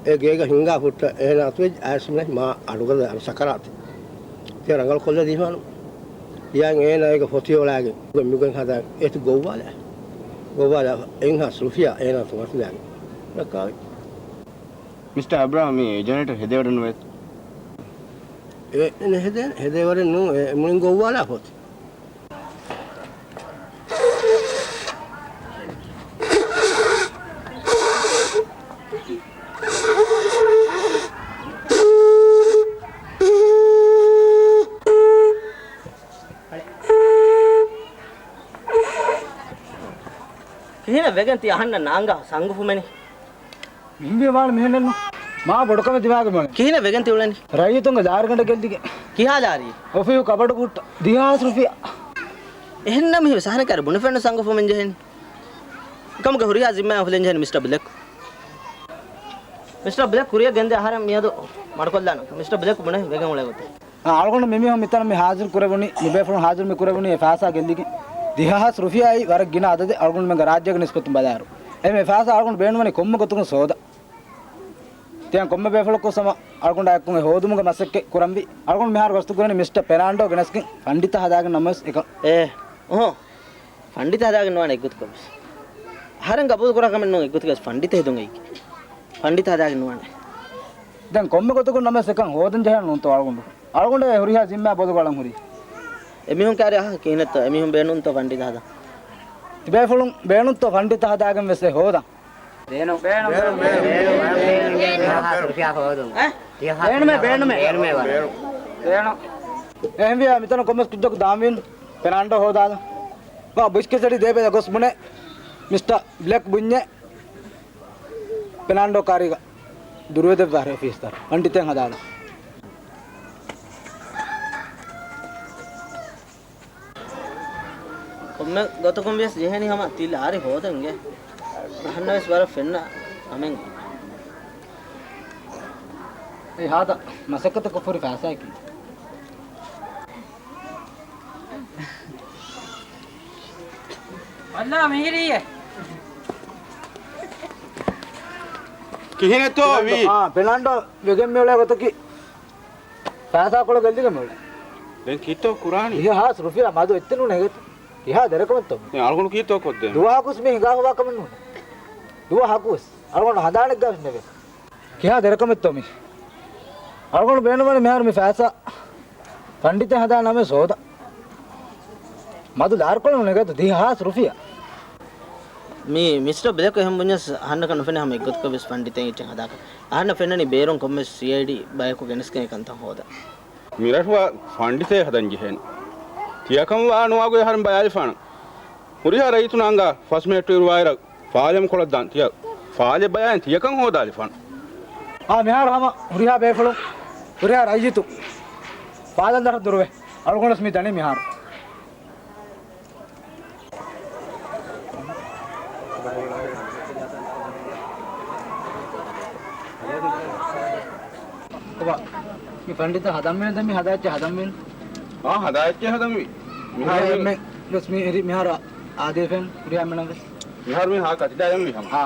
އެ ގޭގަ ހިނގާ ފުއްޓަށް އޭނަ އަތުވެއްޖެ އާސިމް ނަހި މާ އަޑުގަދަ އަޑު ސަކަރާތެއް. ތިޔަ ރަނގަޅު ކޮށްލަ ދީފާނު. ތިޔަން އޭނަ އޭގަ ފޮތި އޮޅާގެން މިގޮތް ހަދާ އޭތި ގޮއްވާލާ. ގޮއްވާލާ އެއްހާސް ރުފިޔާ އޭނަ ތުނގަތުލާގެން ރައްކާވި. މިސްޓަރ އަބްރާހަމް މި ޖަނަރޭޓަރ ހެދޭވަޑަ ނުވޭތަ؟ އެ، އެ ހެދޭ-، ހެދޭވަޑެއް ނޫން، އެ މުޅިން ގޮއްވާލާ ފޮތި. ވެގެން ތި އަހަންނަށް ނާނގާ ސަނގުފުމެނި. މިންވީ ވާން މިހެންނެއްނު. މާ ބޮޑުކަމެއް ދިމާގެ މޮޅެ. ކިހިނެއް ވެގެން ތި އުޅެނީ؟ ރައްޔިތުންގެ ލާރިގަނޑަށް ގެއްލިގެން. ކިހާ ލާރި؟ އޮފީހު ކަބަޑު ގޫއްޓަށް ދިހަ ހާސް ރުފިޔާ. އެހެންނަމަ ހިވެސް އަހަރެން ކާރި ބުނެފެންނަ ސަނގުފުމެން ޖެހެނީ. ކަމުގެ ހުރިހާ ޒިންމާ އުފުލެން ޖެހެނީ މިސްޓަ ބްލެކް. މިސްޓަ ބްލެކް ކުރިއަށް ގެންދޭ އަހަރެން މިއަދު މަޑުކޮށްލާނަން. މިސްޓަ ބްލެކް ބުނެ ވެގެން އުޅޭ ގޮތެއް. އަޅުގަނޑު މިމީހުން މިތަނަށް މި ހާޒިރު ކުރެވުނީ، މި ބޭފުޅުން ހާޒިރު މި ކުރެވުނީ އެ ފައިސާ ގެއްލިގެން. ދިހަ ހާސް ރުފިޔާއީ ވަރަށް ގިނަ އަދަދެއް އަޅުގަނޑުމެންގެ ރާއްޖޭގެ ނިސްބަތުން ބަލާއިރު. އެ މި ފައިސާ އަޅުގަނޑު ބޭނުންވަނީ ކޮންމެ ގޮތަކުން ހޯދަން. ތިޔަން ކޮންމެ ބޭފުޅަކު ސަމަ އަޅުގަނޑާ އެއްކޮށް އެ ހޯދުމުގެ މަސައްކަތް ކުރަންވީ. އަޅުގަނޑު މިހާރު ގަސްތު ކުރަނީ މިސްޓަ ޕެނާންޑޯ ގެނެސްގެން ފަންޑިތަ ހަދާގެން ނަމަވެސް އެކަން. އޭ، އޮހޯ. ފަންޑިތަ ހަދާގެން ނުވާނެ އެއްގޮތަކަށްވެސް. އަހަރެން ގަބޫލު ކުރާ ކަމެއް ނޫން އެއްގޮތަކަށް ފަންޑިތަ ހެދުން އެއީ. ފަންޑިތަ ހަދާގެން ނުވާނެ. ދެން ކޮންމެ ގޮތަކުން ނަމަވެސް އެކަން ހޯދަން ޖެހޭނެ ނޫންތޯ އަޅުގަނޑު. އަޅުގަނޑު އެ ހުރިހާ ޒިންމާ ބޮލުގަ އަޅަން ހުރީ. އެމީހުން ކާރި އަހަ ކިހިނެއްތޯ އެމީހުން ބޭނުންތޯ ފަންޑިތަ ހަދަން. ތިބޭފުޅުން ބޭނުންތޯ ފަންޑިތަ ހަދާގެން ވެސް އެ ހޯދަން. ބޭނުން. ބޭނުން. ބޭނުން. ބޭނުން. އެހެންވިއްޔާ މިތަނަށް ކޮންމެސް ކުއްޖަކު ދާންވީނު. ޕެނާންޑޯ ހޯދާލަން. މާ ބުސްކެ ސެޑި ދޭބެ ގޮސް ބުނެ މިސްޓަ ބްލެކް ބުންޏެ ޕެނާންޑޯ ކާރީގަ ދުރުވެދެއްވާ އޮފީސް ދަރު. ފަންޑިތައެއް ހަދާލަން. ކޮންމެ ގޮތަކުން ވިޔަސް ޖެހޭނީ ހަމަ ތި ލާރި ހޯދަން އިނގޭ. އަހަންނަށް ވެސް ވަރަށް ފެންނަ ކަމެއް. އެ ހާދަ މަސައްކަތަކަށް ފުރި ފައިސާއަކީ. ވައްލާ މިހިރީއޭ. ކިހިނެއްތޯ ވީ؟ އާ، ޕެނާންޑޯ ވެގެން މިއުޅޭ ގޮތަކީ. ފައިސާކޮޅު ގެއްލިގެން މިއުޅޭ. ދެން ކީއްތޯ ކުރާނީ؟ ދިހަ ހާސް ރުފިޔާ މަދު އެއްތަނުން ނެގެތަ؟ ކިހާ ދެރަކަމެއްތޯ؟ ދެން އަޅުގަނޑު ކީއްތޯ ކޮށްދޭ؟ ދުވަހަކުސް މި ހިނގާ ހޮވާ ކަމެއް ނޫނޭ. ދުވަހަކުސް. އަޅުގަނޑު ހަނދާނެއްގަވެސް ނެވޭ. ކިހާ ދެރަކަމެއްތޯ މި؟ އަޅުގަނޑު ބޭނުންވަނީ މިހާރު މި ފައިސާ ފަންޑިތަ ހަދާ ނަމެ ސޯދަ. މަދު ލާރިކޮޅު ނެގަތު ދިހަ ހާސް ރުފިޔާ. މި މިސްޓަ ބްލެކް އެހެން ބުންޏަސް އަހަންނަކަށް ނުފެނޭ ހަމަ އެއްގޮތަކަށް ވެސް ފަންޑިތައިން އެއްޗެއް ހަދާކަށް. އަހަންނަށް ފެންނަނީ ބޭރުން ކޮންމެސް ސީއައިޑީ ބަޔަކު ގެނެސްގެން އެކަންތައް ހޯދަން. މިރަށު ފަންޑިތައެއް ހަދަން ޖެހޭނެ. ތިޔަކަން ވާ ނުވާގޮތް އަހަރެން ބަލާލިފާނަން. ހުރިހާ ރައްޔިތުން އަނގާ ފަސް މިނެޓު އިރު ވާއިރަށް ފާލަމް ކޮޅަށް ދާން ތިޔަ ފާލެއް ބަޔާއިން ތިޔަކަން ހޯދާލިފާނަން. އާ، މިހާރު ހަމަ ހުރިހާ ބޭފުޅުން، ހުރިހާ ރައްޔިތުން ފާލަން ދަށަށް ދުރުވެ. އަޅުގަނޑުވެސް މި ދަނީ މިހާރު. ކޮބާ، މި ފަންޑިތަ ހަދަންވީނު ދެން މި ހަދާ އެއްޗެއް ހަދަންވީނު؟ އާ، ހަދާ އެއްޗެއް ހަދަންވީ. މިހާރު ހުރިހާ މި އެންމެން ވެސް މި ހިރި މިހާރު އާދޭފެން ހުރިހާ އެންމެނަށް ވެސް. މިހާރު މި ހާ ކަތި ދާލަންވީ ހަމަ. އާ.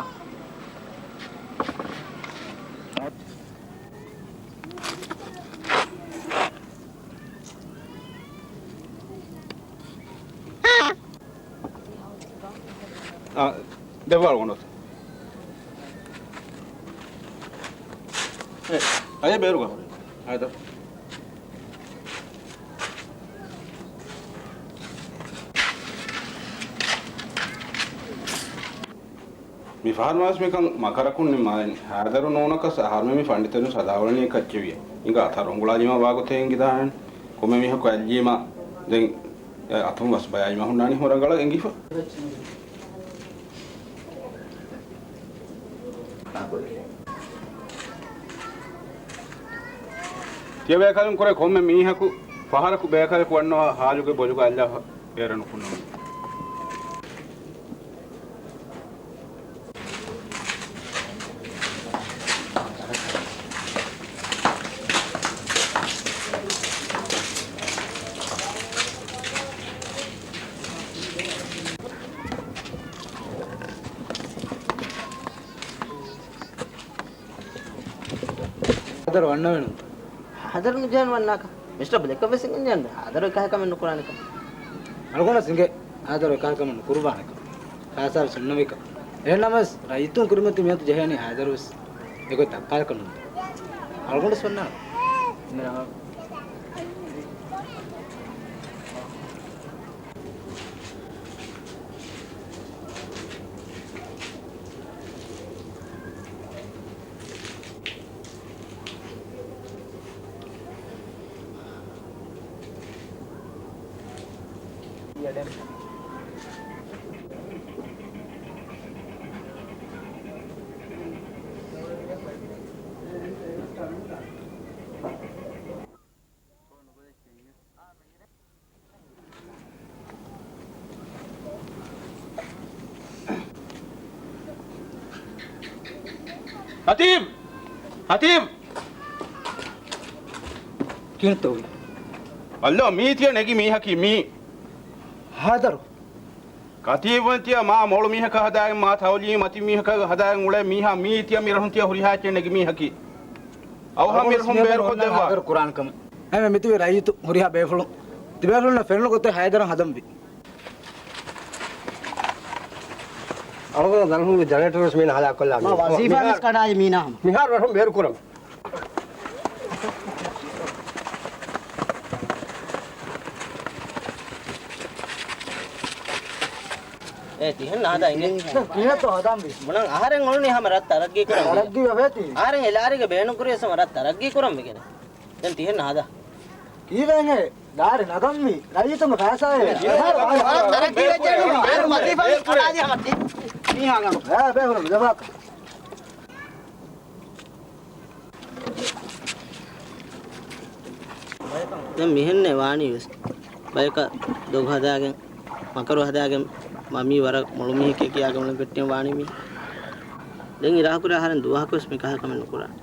އާ، ދެއްވާ އަޅުގަނޑު. އޭ، އަޔަ ބޭރުގަ ހުރި. ހައިދަރު. މި ފަހަރު މާސް މިކަން މަކަރަކުން ނިންމާލަނީ. ހައިދަރު ނޫނަކަސް އަހަރުމެން މި ފަންޑިތަރުން ސަލާވަޅަނީ ކައްޗެވިޔަ. އިނގާ ތަރުންގުޅާލީމާ ވާގޮތެއް އެނގިދާނެ. ކޮންމެ މީހަކު އައްލީމާ ދެން އަތުން ވަސް ބަޔާއިމާ ހުންނާނީ ހަމަ ރަނގަޅަށް އެނގިފަ. ތިޔަބޭކަލުން ކުރެ ކޮންމެ މީހަކު ފަހަރަކު ބޭކަލަކު ވަންނަވާ ހާލުގެ ބޮލުގަ އައްލާ އޭރަ ނުކުންނަމުން. ހައިދަރު ވަންނަވެނު. ހައިދަރު ނުޖެހޭނެ ވަންނާކަށް. މިސްޓަރ ބްލެކަށް ވެސް އިނގިން ޖެހެން. ހައިދަރު އެކަހަލަ ކަމެއް ނުކުރާނެކަން. އަޅުގަނޑަށް އިނގޭ ހައިދަރު އެކަހަލަ ކަމެއް ނުކުރުވާނެކަން. ފައިސާ ވެސް ހުންނެވިކަން. އެހެންނަމަވެސް ރައްޔިތުން ކުރިމަތި މިއަދު ޖެހޭނީ ހައިދަރު ވެސް އެގޮތަށް ދައްކާލަކަށް ނޫން. އަޅުގަނޑު ވެސް ވަންނާނެ. ހަތީބް! ހަތީބް! ކިހިނެއްތޯ؟ ބައްލޯ، މީ ތިޔަ ނެގި މީހަކީ މީ. ހައިދަރު. ކަތީބުން ތިޔަ މާ މޮޅު މީހަކަށް ހަދާގެން، މާ ތައުލީމް މަތި މީހަކަށް ހަދާގެން އުޅޭ މީހާ މީ ތިޔަ މިރަހުން ތިޔަ ހުރިހާ އެއްޗެއް ނެގި މީހަކީ. އަވަހަށް މިރަހުން ބޭރުކޮށްދެއްވާ. ހައިދަރު ކުރާން ކަމެއް. އެމެ މިތިބި ރައްޔިތު ހުރިހާ ބޭފުޅުން. ތިބޭފުޅުންނަށް ފެނުނު ގޮތެއް ހައިދަރަށް ހަދަންވީ. އަޅުގަނޑު ދަރުހުންގެ ޖަނަރޭޓަރު ވެސް މީނަ ހަލާކުކޮށްލާނީ. މާ ވަޒީފާ ވެސް ކަޑާއި މީނާ ހަމަ. މިހާރު ރަށުން ބޭރު ކުރަމު. އޭ ތިހެން ނާދާ އިނގޭ. ކިހިނެއްތޯ ހަދަންވީ؟ ބުނަން އަހަރެން އުޅުނީ ހަމަ ރަށް ތަރައްގީ ކުރަން. ތަރައްގީ ވެފޭތީ. އަހަރެން އެ ލާރީގެ ބޭނުން ކުރިޔަސް ހަމަ ރަށް ތަރައްގީ ކުރަން ވެގެނެ. ދެން ތިހެން ނާދާ. ކީއްވެގެން ލާރި ނަގަންވީ؟ ރައްޔިތުންގެ ފައިސާއޭ. ތަރައްގީ ވެއްޖެ ނޫން. ބޭރު ވަޒީފާ ކަޑާލި ހަމަ ތި މީހާ ގަނޑު. އޭ ބޭފުޅުން ޖަވާބު. ދެން މިހެންނޭ ވާނީ ވެސް. ބަޔަކަށް ދޮގު ހަދާގެން، މަކަރު ހަދާގެން، މަ މީ ވަރަށް މޮޅު މީހެކޭ ކިޔާގެން އުޅެން ފެއްޓިގެން ވާނީ މީ. ދެން އިރާކުރެ އަހަރެން ދުވަހަކު ވެސް މިކަހަލަ ކަމެއް ނުކުރާނެ.